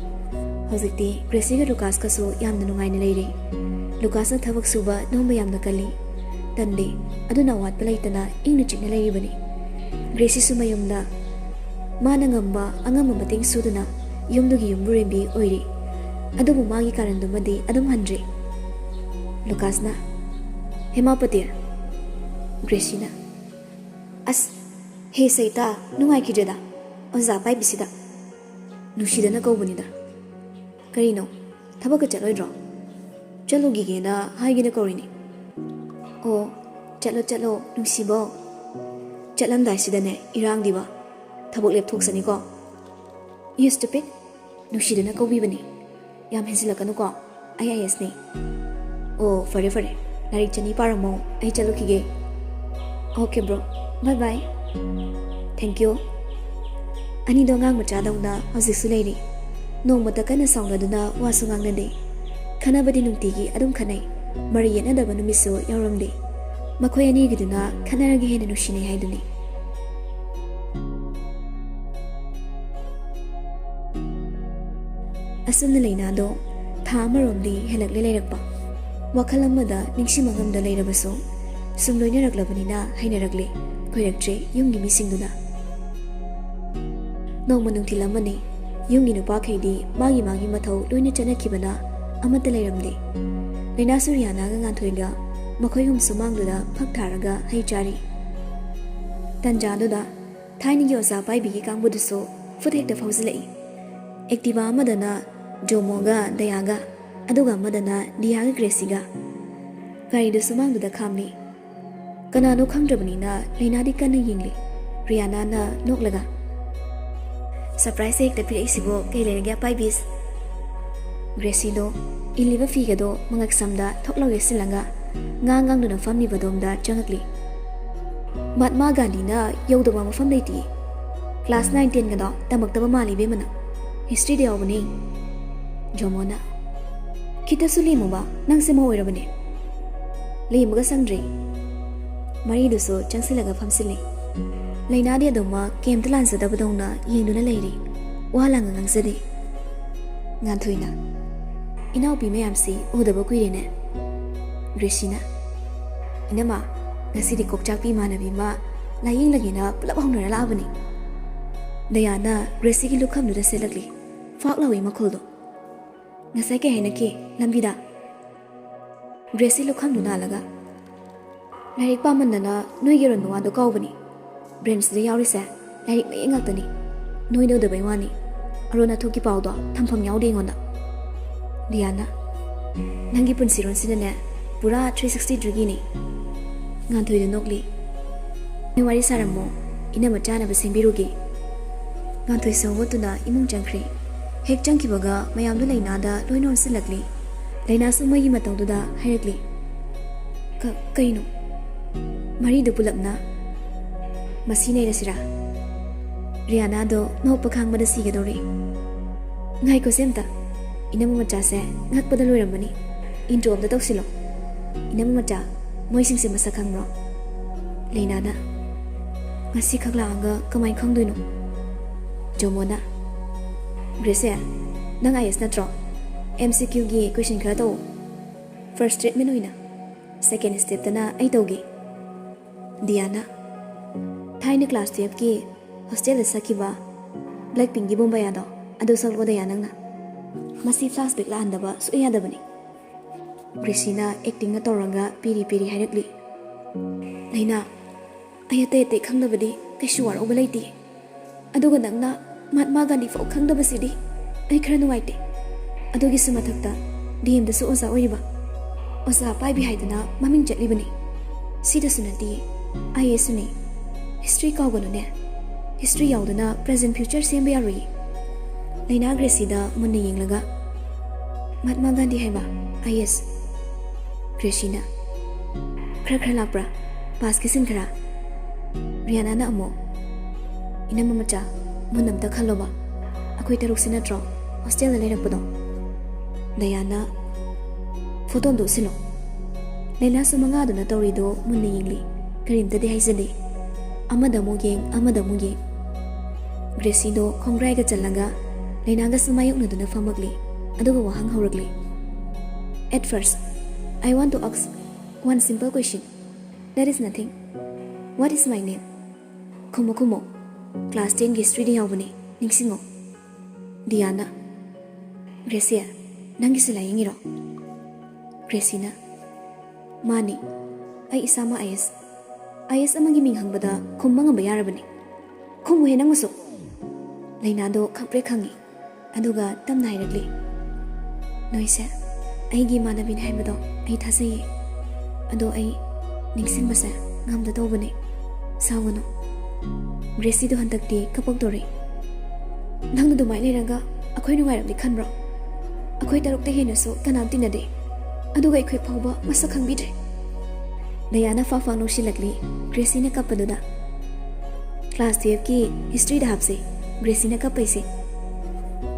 ꯍꯧꯖꯤꯛꯇꯤ ꯒ꯭ꯔꯦꯁꯤꯒ ꯂꯨꯀꯥꯁꯀꯁꯨ ꯌꯥꯝꯅ ꯅꯨꯡꯉꯥꯏꯅ ꯂꯩꯔꯤ꯫ ꯂꯨꯀꯥꯁꯅ ꯊꯕꯛ ꯁꯨꯕ ꯅꯣꯝꯕ ꯌꯥꯝꯅ ꯀꯜꯂꯤ꯫ ꯇꯟꯗꯦ, ꯑꯗꯨꯅ ꯑꯋꯥꯠꯄ ꯂꯩꯇꯅ ꯏꯪꯅ ꯆꯤꯛꯅ ꯂꯩꯔꯤꯕꯅꯤ꯫ ꯒ꯭ꯔꯦꯁꯤꯁꯨ ꯃꯌꯨꯝꯗ ꯃꯥꯅ ꯉꯝꯕ ꯑꯉꯝꯕ ꯃꯇꯦꯡ ꯁꯨꯗꯨꯅ ꯌꯨꯝꯗꯨꯒꯤ ꯌꯨꯝꯕꯨꯔꯦꯝꯕꯤ ꯑꯣꯏꯔꯤ꯫ ꯑꯗꯨꯕꯨ ꯃꯥꯒꯤ ꯀꯥꯔꯟꯗꯨꯃꯗꯤ ꯑꯗꯨꯝ ꯍꯟꯗ꯭ꯔꯤ꯫ ꯂꯨꯀꯥꯁꯅ, "ꯍꯦꯃꯥ ꯄꯇꯦꯜ!" ꯒ꯭ꯔꯦꯁꯤꯅ, "ꯑꯁ, ꯍꯦ ꯁꯩꯇꯥ, ꯅꯨꯡꯉꯥꯏꯈꯤꯗ꯭ꯔꯦꯗ ꯑꯣꯖꯥ ꯄꯥꯏꯕꯤꯁꯤꯗ꯫ ꯅꯨꯡꯁꯤꯗꯅ ꯀꯧꯕꯅꯤꯗ꯫ ꯀꯔꯤꯅꯣ, ꯊꯕꯛꯀ ꯆꯠꯂꯣꯏꯗ꯭ꯔꯣ?" "ꯆꯠꯂꯨꯈꯤꯒꯦꯅ ꯍꯥꯏꯒꯦꯅ ꯀꯧꯔꯤꯅꯤ꯫" "ꯑꯣ, ꯆꯠꯂꯣ ꯆꯠꯂꯣ ꯅꯨꯡꯁꯤꯕꯧ꯫ ꯆꯠꯂꯝꯗꯥꯏꯁꯤꯗꯅꯦ ꯏꯔꯥꯡꯗꯤꯕ꯫ ꯊꯕꯛ ꯂꯦꯞꯊꯣꯛꯁꯅꯤꯀꯣ꯫" "You stupid! ꯅꯨꯡꯁꯤꯗꯅ ꯀꯧꯕꯤꯕꯅꯤ꯫ ꯌꯥꯝ ꯍꯦꯟꯖꯤꯜꯂꯛꯀꯅꯨꯀꯣ꯫ ꯑꯩ ꯑꯥꯏ ꯑꯦꯁꯅꯤ꯫" "ꯑꯣ, ꯐꯔꯦ ꯐꯔꯦ, ꯂꯥꯏꯔꯤꯛ ꯆꯅꯤ ꯄꯥꯔꯝꯃꯣ, ꯑꯩ ꯆꯠꯂꯨꯈꯤꯒꯦ꯫" "Okay bro, bye bye꯫ Thank you꯫" ꯑꯅꯤꯗꯣ ꯑꯉꯥꯡ ꯃꯆꯥꯗꯧꯅ ꯍꯧꯖꯤꯛꯁꯨ ꯂꯩꯔꯤ꯫ ꯅꯣꯡꯃꯇ ꯀꯟꯅ ꯁꯥꯎꯅꯗꯨꯅ ꯋꯥꯁꯨ ꯉꯥꯡꯅꯗꯦ꯫ ꯈꯠꯅꯕꯗꯤ ꯅꯨꯡꯇꯤꯒꯤ ꯑꯗꯨꯝ ꯈꯠꯅꯩ꯫ ꯃꯔꯩ ꯌꯦꯠꯅꯗꯕ ꯅꯨꯃꯤꯠꯁꯨ ꯌꯥꯎꯔꯝꯗꯦ꯫ ꯃꯈꯣꯏ ꯑꯅꯤꯒꯤꯗꯨꯅ ꯈꯠꯅꯔꯒ ꯍꯦꯟꯅ ꯅꯨꯡꯁꯤꯅꯩ ꯍꯥꯏꯗꯨꯅꯤ꯫ ꯑꯁꯨꯝꯅ ꯂꯩꯅꯥꯗꯣ ꯊꯥ ꯑꯃꯔꯣꯝꯗꯤ ꯍꯦꯜꯂꯛꯂꯦ ꯂꯩꯔꯛꯄ꯫ ꯋꯥꯈꯜ ꯑꯃꯗ ꯅꯤꯡꯁꯤꯡꯕ ꯉꯝꯗ ꯂꯩꯔꯕꯁꯨ, ꯁꯨꯝ ꯂꯣꯏꯅꯔꯛꯂꯕꯅꯤꯅ ꯍꯩꯅꯔꯛꯂꯦ, ꯀꯣꯏꯔꯛꯇ꯭ꯔꯦ ꯌꯨꯝꯒꯤ ꯃꯤꯁꯤꯡꯗꯨꯅ꯫ ꯅꯣꯡꯃ ꯅꯨꯡꯊꯤꯜ ꯑꯃꯅꯤ꯫ ꯌꯨꯝꯒꯤ ꯅꯨꯄꯥꯈꯩꯗꯤ ꯃꯥꯒꯤ ꯃꯥꯒꯤ ꯃꯊꯧ ꯂꯣꯏꯅ ꯆꯠꯅꯈꯤꯕꯅ ꯑꯃꯠꯇ ꯂꯩꯔꯝꯗꯦ꯫ ꯂꯩꯅꯥꯁꯨ ꯔꯤꯌꯥꯅꯥꯒ ꯉꯥꯟꯊꯣꯏꯒ ꯃꯈꯣꯏ ꯑꯍꯨꯝ ꯁꯨꯃꯥꯡꯗꯨꯗ ꯐꯛ ꯊꯥꯔꯒ ꯍꯩ ꯆꯥꯔꯤ꯫ ꯇꯟꯖꯥꯗꯨꯗ ꯊꯥꯏꯅꯒꯤ ꯑꯣꯖꯥ ꯄꯥꯏꯕꯤꯒꯤ ꯀꯥꯡꯕꯨꯗꯨꯁꯨ ꯐꯨꯠ ꯍꯦꯛꯇ ꯐꯥꯎꯖꯤꯜꯂꯛꯏ꯫ ꯑꯦꯛꯇꯤꯚꯥ ꯑꯃꯗꯅ ꯖꯣꯃꯣꯒ ꯗꯌꯥꯒ, ꯑꯗꯨꯒ ꯑꯃꯗꯅ ꯗꯤꯌꯥꯒ ꯒ꯭ꯔꯦꯁꯤꯒ꯫ ꯒꯥꯔꯤꯗꯨ ꯁꯨꯃꯥꯡꯗꯨꯗ ꯈꯥꯝꯂꯤ꯫ ꯀꯅꯥꯅꯣ ꯈꯪꯗ꯭ꯔꯕꯅꯤꯅ ꯂꯩꯅꯥꯗꯤ ꯀꯟꯅ ꯌꯦꯡꯂꯤ꯫ ꯔꯤꯌꯥꯅꯥꯅ ꯅꯣꯛꯂꯒ, "ꯁꯔꯄ꯭ꯔꯥꯏꯖ ꯍꯦꯛꯇ ꯄꯤꯔꯛꯏꯁꯤꯕꯣ, ꯀꯩ ꯂꯩꯔꯒꯦ ꯑꯄꯥꯏꯕꯤꯁ?" ꯒ꯭ꯔꯦꯁꯤꯗꯣ ꯏꯜꯂꯤꯕ ꯐꯤꯒꯗꯣ ꯃꯉꯛꯁꯝꯗ ꯊꯣꯛ ꯂꯥꯎ ꯌꯦꯠꯁꯤꯜꯂꯒ ꯉꯥꯡ ꯉꯥꯡꯗꯨꯅ ꯐꯝꯂꯤꯕꯗꯣꯝꯗ ꯆꯪꯉꯛꯂꯤ꯫ "ꯃꯍꯥꯠꯃꯥ ꯒꯥꯟꯙꯤꯅ ꯌꯧꯗꯕ ꯃꯐꯝ ꯂꯩꯇꯦ꯫ ꯀ꯭ꯂꯥꯁ ꯅꯥꯏꯟ ꯇꯦꯟꯒꯗꯣ ꯇꯝꯃꯛꯇꯕ ꯃꯥꯜꯂꯤ ꯏꯕꯦꯝꯃꯅ꯫ ꯍꯤꯁꯇ꯭ꯔꯤꯗ ꯌꯥꯎꯕꯅꯦ꯫" ꯖꯣꯃꯣꯅ, "ꯈꯤꯇꯁꯨ ꯂꯦꯝꯃꯨꯕ, ꯅꯪꯁꯦ ꯃꯧ ꯑꯣꯏꯔꯕꯅꯦ꯫" ꯂꯦꯝꯕꯒ ꯁꯪꯗ꯭ꯔꯦ꯫ ꯃꯔꯤꯗꯨꯁꯨ ꯆꯪꯁꯤꯜꯂꯒ ꯐꯝꯁꯤꯜꯂꯤ꯫ ꯂꯩꯅꯥꯗꯤ ꯑꯗꯨꯃꯛ ꯀꯩꯝꯇ ꯂꯥꯟꯖꯗꯕꯗꯧꯅ ꯌꯦꯡꯗꯨꯅ ꯂꯩꯔꯤ꯫ ꯋꯥ ꯂꯥꯡꯒ ꯉꯥꯡꯖꯗꯦ꯫ ꯉꯥꯟꯊꯣꯏꯅ, "ꯏꯅꯥꯎꯄꯤ ꯃꯌꯥꯝꯁꯤ ꯎꯗꯕ ꯀꯨꯏꯔꯦꯅꯦ꯫" ꯒ꯭ꯔꯦꯁꯤꯅ, "ꯏꯅꯝꯃ, ꯉꯁꯤꯗꯤ ꯀꯣꯛꯆꯥꯛꯄꯤ ꯏꯃꯥꯟꯅꯕꯤ ꯑꯃ ꯂꯥꯌꯦꯡꯂꯒꯦꯅ ꯄꯨꯂꯞ ꯍꯧꯅꯔ ꯂꯥꯛꯑꯕꯅꯤ꯫" ꯗꯌꯥꯅ ꯒ꯭ꯔꯦꯁꯤꯒꯤ ꯂꯨꯈꯝꯗꯨꯗ ꯁꯦꯠꯂꯛꯂꯤ꯫ ꯐꯥꯛ ꯂꯥꯎꯏ ꯃꯈꯣꯜꯗꯣ꯫ "ꯉꯁꯥꯏ ꯀꯩ ꯍꯥꯏꯅꯈꯤ ꯂꯝꯕꯤꯗ?" ꯒ꯭ꯔꯦꯁꯤ ꯂꯨꯈꯝꯗꯨ ꯅꯥꯜꯂꯒ, "ꯂꯥꯏꯔꯤꯛ ꯄꯥꯃꯟꯗꯅ ꯅꯣꯏꯒꯤ ꯑꯔꯣꯟꯕ ꯋꯥꯗꯣ ꯀꯥꯎꯕꯅꯤ꯫ ꯕ꯭ꯔꯦꯟꯁꯤꯗ ꯌꯥꯎꯔꯤꯁꯦ ꯂꯥꯏꯔꯤꯛ ꯃꯌꯦꯛ ꯉꯥꯛꯇꯅꯤ꯫ ꯅꯣꯏꯗ ꯎꯗꯕꯩ ꯋꯥꯅꯤ꯫ ꯑꯔꯣꯟ ꯑꯊꯨꯞꯀꯤ ꯄꯥꯎꯗꯣ ꯊꯝꯐꯝ ꯌꯥꯎꯗꯦ ꯑꯩꯉꯣꯟꯗ꯫" ꯗꯤꯌꯥꯅ, "ꯅꯪꯒꯤ ꯄꯨꯟꯁꯤꯔꯣꯟꯁꯤꯅꯅꯦ ꯄꯨꯔꯥ ꯊ꯭ꯔꯤ ꯁꯤꯛꯁꯇꯤ ꯗꯤꯒ꯭ꯔꯤꯅꯤ꯫" ꯉꯥꯟꯊꯣꯏꯗ ꯅꯣꯛꯂꯤ꯫ "ꯅꯣꯏ ꯋꯥꯔꯤ ꯁꯥꯔꯝꯃꯣ, ꯏꯅꯝꯃ ꯆꯥꯅꯕ ꯁꯦꯝꯕꯤꯔꯨꯒꯦ꯫" ꯉꯥꯟꯊꯣꯏꯁꯨ ꯍꯧꯒꯠꯇꯨꯅ ꯏꯃꯨꯡ ꯆꯪꯈ꯭ꯔꯦ꯫ ꯍꯦꯛ ꯆꯪꯈꯤꯕꯒ ꯃꯌꯥꯝꯗꯨ ꯂꯩꯅꯥꯗ ꯂꯣꯏꯅ ꯑꯣꯟꯁꯤꯜꯂꯛꯂꯤ꯫ ꯂꯩꯅꯥꯁꯨ ꯃꯩꯒꯤ ꯃꯇꯧꯗꯨꯗ ꯍꯥꯏꯔꯛꯂꯤ, "ꯀ-, ꯀꯩꯅꯣ?" ꯃꯔꯤꯗꯨ ꯄꯨꯂꯞꯅ, "ꯃꯁꯤ ꯅꯩꯔꯁꯤꯔꯥ?" ꯔꯤꯌꯥꯅꯥꯗꯣ ꯅꯣꯛꯄ ꯈꯥꯡꯕꯗ ꯁꯤꯒꯗꯧꯔꯦ꯫ "ꯉꯥꯏꯈꯣꯁꯦ ꯑꯝꯇ, ꯏꯅꯝꯃ ꯃꯆꯥꯁꯦ ꯉꯛꯄꯗ ꯂꯣꯏꯔꯝꯃꯅꯤ꯫ ꯏꯟꯇ꯭ꯔꯣ ꯑꯝꯇ ꯇꯧꯁꯤꯜꯂꯣ꯫ ꯏꯅꯝꯃ ꯃꯆꯥ, ꯃꯣꯏꯁꯤꯡꯁꯦ ꯃꯁꯛ ꯈꯪꯕ꯭ꯔꯣ?" ꯂꯩꯅꯥꯅ, "ꯉꯁꯤꯈꯛ ꯂꯥꯛꯑꯒ ꯀꯃꯥꯏꯅ ꯈꯪꯗꯣꯏꯅꯣ?" ꯖꯣꯃꯣꯅ, "ꯒ꯭ꯔꯦꯁꯦ, ꯅꯪ ꯑꯥꯏ ꯑꯦꯁ ꯅꯠꯇ꯭ꯔꯣ? ꯑꯦꯝ ꯁꯤ ꯀ꯭ꯌꯨꯒꯤ ꯀꯣꯏꯁꯟ ꯈꯔ ꯇꯧ꯫ ꯐꯥꯔꯁ ꯇ꯭ꯔꯤꯠꯃꯦꯟ ꯑꯣꯏꯅ꯫ ꯁꯦꯀꯦꯟ ꯁ꯭ꯇꯦꯞꯇꯅ ꯑꯩ ꯇꯧꯒꯦ꯫ ꯗꯤꯌꯥꯅ, ꯊꯥꯏꯅ ꯀ꯭ꯂꯥꯁ ꯇꯨꯌꯦꯜꯐꯀꯤ ꯍꯣꯁꯇꯦꯜꯗ ꯁꯛꯈꯤꯕ ꯕ꯭ꯂꯦꯛ ꯄꯤꯡꯒꯤ ꯕꯣꯝꯕꯥꯌꯥꯗꯣ ꯑꯗꯨ ꯁꯛꯂꯛꯑꯣ ꯗꯤꯌꯥ ꯅꯪꯅ꯫ ꯃꯁꯤ ꯐ꯭ꯂꯥꯁꯕꯦꯛ ꯂꯥꯛꯍꯟꯗꯕ ꯁꯨꯛꯌꯥ ꯌꯥꯗꯕꯅꯤ꯫ ꯒ꯭ꯔꯦꯁꯤꯅ ꯑꯦꯛꯇꯤꯡꯒ ꯇꯧꯔꯒ ꯄꯤꯔꯤ ꯄꯤꯔꯤ ꯍꯥꯏꯔꯛꯂꯤ꯫ ꯂꯩꯅꯥ, ꯑꯩ ꯑꯇꯩ ꯑꯇꯩ ꯈꯪꯗꯕꯗꯤ ꯀꯩꯁꯨ ꯋꯥꯔꯧꯕ ꯂꯩꯇꯦ꯫ ꯑꯗꯨꯒ ꯅꯪꯅ ꯃꯍꯥꯠꯃꯥ ꯒꯥꯟꯙꯤ ꯐꯥꯎ ꯈꯪꯗꯕꯁꯤꯗꯤ ꯑꯩ ꯈꯔ ꯅꯨꯡꯉꯥꯏꯇꯦ꯫ ꯑꯗꯨꯒꯤꯁꯨ ꯃꯊꯛꯇ ꯗꯤ ꯑꯦꯝꯗꯁꯨ ꯑꯣꯖꯥ ꯑꯣꯏꯔꯤꯕ, ꯑꯣꯖꯥ ꯄꯥꯏꯕꯤ ꯍꯥꯏꯗꯅ ꯃꯃꯤꯡ ꯆꯠꯂꯤꯕꯅꯤ꯫ ꯁꯤꯗꯁꯨ ꯅꯠꯇꯦ, ꯑꯥꯏ ꯑꯦꯁꯁꯨꯅꯤ꯫ ꯍꯤꯁꯇ꯭ꯔꯤ ꯀꯥꯎꯒꯅꯨꯅꯦ꯫ ꯍꯤꯁꯇ꯭ꯔꯤ ꯌꯥꯎꯗꯅ ꯄ꯭ꯔꯦꯖꯦꯟ ꯐ꯭ꯌꯨꯆꯔ ꯁꯦꯝꯕ ꯌꯥꯔꯣꯏꯌꯦ꯫ ꯂꯩꯅꯥ ꯒ꯭ꯔꯦꯁꯤꯗ ꯃꯨꯟꯅ ꯌꯦꯡꯂꯒ, ꯃꯍꯥꯠꯃꯥ ꯒꯥꯟꯙꯤ ꯍꯥꯏꯕ, ꯑꯥꯏ ꯑꯦꯁ꯫ ꯒ꯭ꯔꯦꯁꯤꯅ, ꯈꯔ ꯈꯔ ꯂꯥꯛꯄ꯭ꯔꯥ? ꯄꯥꯁꯀꯤ ꯁꯤꯟ ꯈꯔ? ꯔꯤꯌꯥꯅꯥꯅ ꯑꯃꯨꯛ, ꯏꯅꯝꯃ ꯃꯆꯥ, ꯃꯨꯟꯅ ꯑꯝꯇ ꯈꯜꯂꯣꯕ꯫ ꯑꯩꯈꯣꯏ ꯇꯔꯨꯛꯁꯤ ꯅꯠꯇ꯭ꯔꯣ ꯍꯣꯁꯇꯦꯜꯗ ꯂꯩꯔꯛꯄꯗꯣ? ꯗꯌꯥꯅ, ꯐꯣꯇꯣ ꯑꯝꯇ ꯎꯠꯁꯤꯜꯂꯣ꯫ ꯂꯩꯅꯥꯁꯨ ꯃꯉꯥꯗꯨꯅ ꯇꯧꯔꯤꯗꯣ ꯃꯨꯟꯅ ꯌꯦꯡꯂꯤ, ꯀꯔꯤꯝꯇꯗꯤ ꯍꯥꯏꯖꯗꯦ꯫ ꯑꯃꯗ ꯑꯃꯨꯛ ꯌꯦꯡ, ꯑꯃꯗ ꯑꯃꯨꯛ ꯌꯦꯡ꯫ ꯒ꯭ꯔꯦꯁꯤꯗꯣ ꯈꯣꯡꯒ꯭ꯔꯥꯏꯒ ꯆꯜꯂꯒ ꯂꯩꯅꯥꯒꯁꯨ ꯃꯥꯌꯣꯛꯅꯗꯨꯅ ꯐꯝꯃꯛꯂꯤ, ꯑꯗꯨꯒ ꯋꯥꯍꯪ ꯍꯧꯔꯛꯂꯤ꯫ At first, I want to ask one simple question. There is nothing. What is my name? ꯈꯨꯝꯃꯨ, ꯈꯨꯝꯃꯨ꯫ ꯀ꯭ꯂꯥꯁ ꯇꯦꯟꯒꯤ ꯍꯤꯁꯇ꯭ꯔꯤꯗ ꯌꯥꯎꯕꯅꯤ, ꯅꯤꯡꯁꯤꯡꯉꯣ꯫ ꯗꯤꯌꯥꯅ, ꯒ꯭ꯔꯦꯁꯤ, ꯅꯪꯒꯤꯁꯦ ꯂꯥꯏꯌꯦꯡꯉꯤꯔꯣ? ꯒ꯭ꯔꯦꯁꯤꯅ, ꯃꯥꯅꯤ, ꯑꯩ ꯏꯁꯥꯃꯛ ꯑꯥꯏ ꯑꯦꯁ꯫ ꯑꯥꯏ ꯑꯦꯁ ꯑꯃꯒꯤ ꯃꯤꯡ ꯍꯪꯕꯗ ꯈꯨꯝꯕ ꯉꯝꯕ ꯌꯥꯔꯕꯅꯤ꯫ ꯈꯨꯝꯃꯨꯍꯦ ꯅꯪꯕꯨꯁꯨ꯫ ꯂꯩꯅꯥꯗꯣ ꯈꯪꯄ꯭ꯔꯦꯛ ꯈꯪꯉꯤ, ꯑꯗꯨꯒ ꯇꯞꯅ ꯍꯥꯏꯔꯛꯂꯤ, ꯅꯣꯏꯁꯦ ꯑꯩꯒꯤ ꯏꯃꯥꯟꯅꯕꯤꯅꯤ ꯍꯥꯏꯕꯗꯣ ꯑꯩ ꯊꯥꯖꯩꯌꯦ, ꯑꯗꯣ ꯑꯩ ꯅꯤꯡꯁꯤꯡꯕꯁꯦ ꯉꯝꯗ ꯇꯧꯕꯅꯦ, ꯁꯥꯎꯒꯅꯨ꯫ ꯒ꯭ꯔꯦꯁꯤꯗꯣ ꯍꯟꯗꯛꯇꯤ ꯀꯞꯄꯛꯇꯣꯔꯦ꯫ ꯅꯪꯅ ꯑꯗꯨꯃꯥꯏꯅ ꯂꯩꯔꯒ ꯑꯩꯈꯣꯏ ꯅꯨꯡꯉꯥꯏꯔꯝꯅꯤ ꯈꯟꯕ꯭ꯔꯣ? ꯑꯩꯈꯣꯏ ꯇꯔꯨꯛꯇ ꯍꯦꯟꯅꯁꯨ ꯀꯅꯥꯝ ꯇꯤꯟꯅꯗꯦ, ꯑꯗꯨꯒ ꯑꯩꯈꯣꯏ ꯐꯥꯎꯕ ꯃꯁꯛ ꯈꯪꯕꯤꯗ꯭ꯔꯦ꯫ ꯗꯌꯥꯅ ꯐꯥꯛ ꯐꯥꯛ ꯅꯣꯛꯁꯤꯜꯂꯛꯂꯤ ꯒ꯭ꯔꯦꯁꯤꯅ ꯀꯞꯄꯗꯨꯗ꯫ ꯀ꯭ꯂꯥꯁ ꯇꯨꯌꯦꯜꯐꯀꯤ ꯍꯤꯁꯇ꯭ꯔꯤꯗ ꯍꯥꯞꯁꯦ, ꯒ꯭ꯔꯦꯁꯤꯅ ꯀꯞꯄꯩꯁꯦ꯫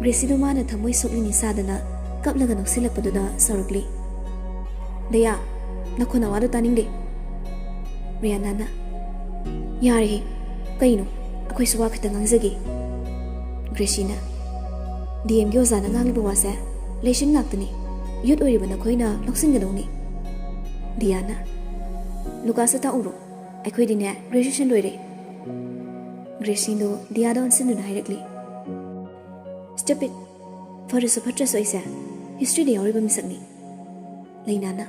ꯒ꯭ꯔꯦꯁꯤꯗꯣ ꯃꯥꯅ ꯊꯃꯣꯏ ꯁꯣꯛꯂꯤꯅꯤ ꯁꯥꯗꯅ ꯀꯞꯂꯒ ꯅꯣꯛꯁꯤꯜꯂꯛꯄꯗꯨꯗ ꯁꯥꯎꯔꯛꯂꯤ꯫ ꯗꯌꯥ, ꯅꯈꯣꯟ ꯅꯋꯥꯗꯣ ꯇꯥꯅꯤꯡꯗꯦ꯫ ꯔꯤꯌꯥꯅꯥꯅ, ꯌꯥꯔꯦꯍꯦ, ꯀꯩꯅꯣ, ꯑꯩꯈꯣꯏꯁꯨ ꯋꯥ ꯈꯛꯇ ꯉꯥꯡꯖꯒꯦ꯫ ꯒ꯭ꯔꯦꯁꯤꯅ, ꯗꯤ ꯑꯦꯝꯒꯤ ꯑꯣꯖꯥꯅ ꯉꯥꯡꯂꯤꯕ ꯋꯥꯁꯦ ꯂꯦꯁꯟ ꯉꯥꯛꯇꯅꯤ꯫ ꯌꯨꯠ ꯑꯣꯏꯔꯤꯕ ꯅꯈꯣꯏꯅ ꯂꯧꯁꯤꯟꯒꯗꯧꯅꯤ꯫ ꯗꯤꯌꯥꯅ, "ꯂꯨꯀꯥꯁꯇ ꯇꯥꯛꯎꯔꯣ, ꯑꯩꯈꯣꯏꯗꯤꯅꯦ ꯒ꯭ꯔꯦꯖꯨꯑꯦꯁꯟ ꯂꯣꯏꯔꯦ꯫" ꯒ꯭ꯔꯦꯁꯤꯗꯣ ꯗꯤꯌꯥꯗ ꯑꯣꯟꯁꯤꯟꯗꯨꯅ ꯍꯥꯏꯔꯛꯂꯤ, "Stop it! ꯐꯔꯁꯨ ꯐꯠꯇ꯭ꯔꯁꯨ ꯑꯩꯁꯦ ꯍꯤꯁꯇ꯭ꯔꯤꯗ ꯌꯥꯎꯔꯤꯕ ꯃꯤꯁꯛꯅꯤ꯫" ꯂꯩꯅꯥꯅ,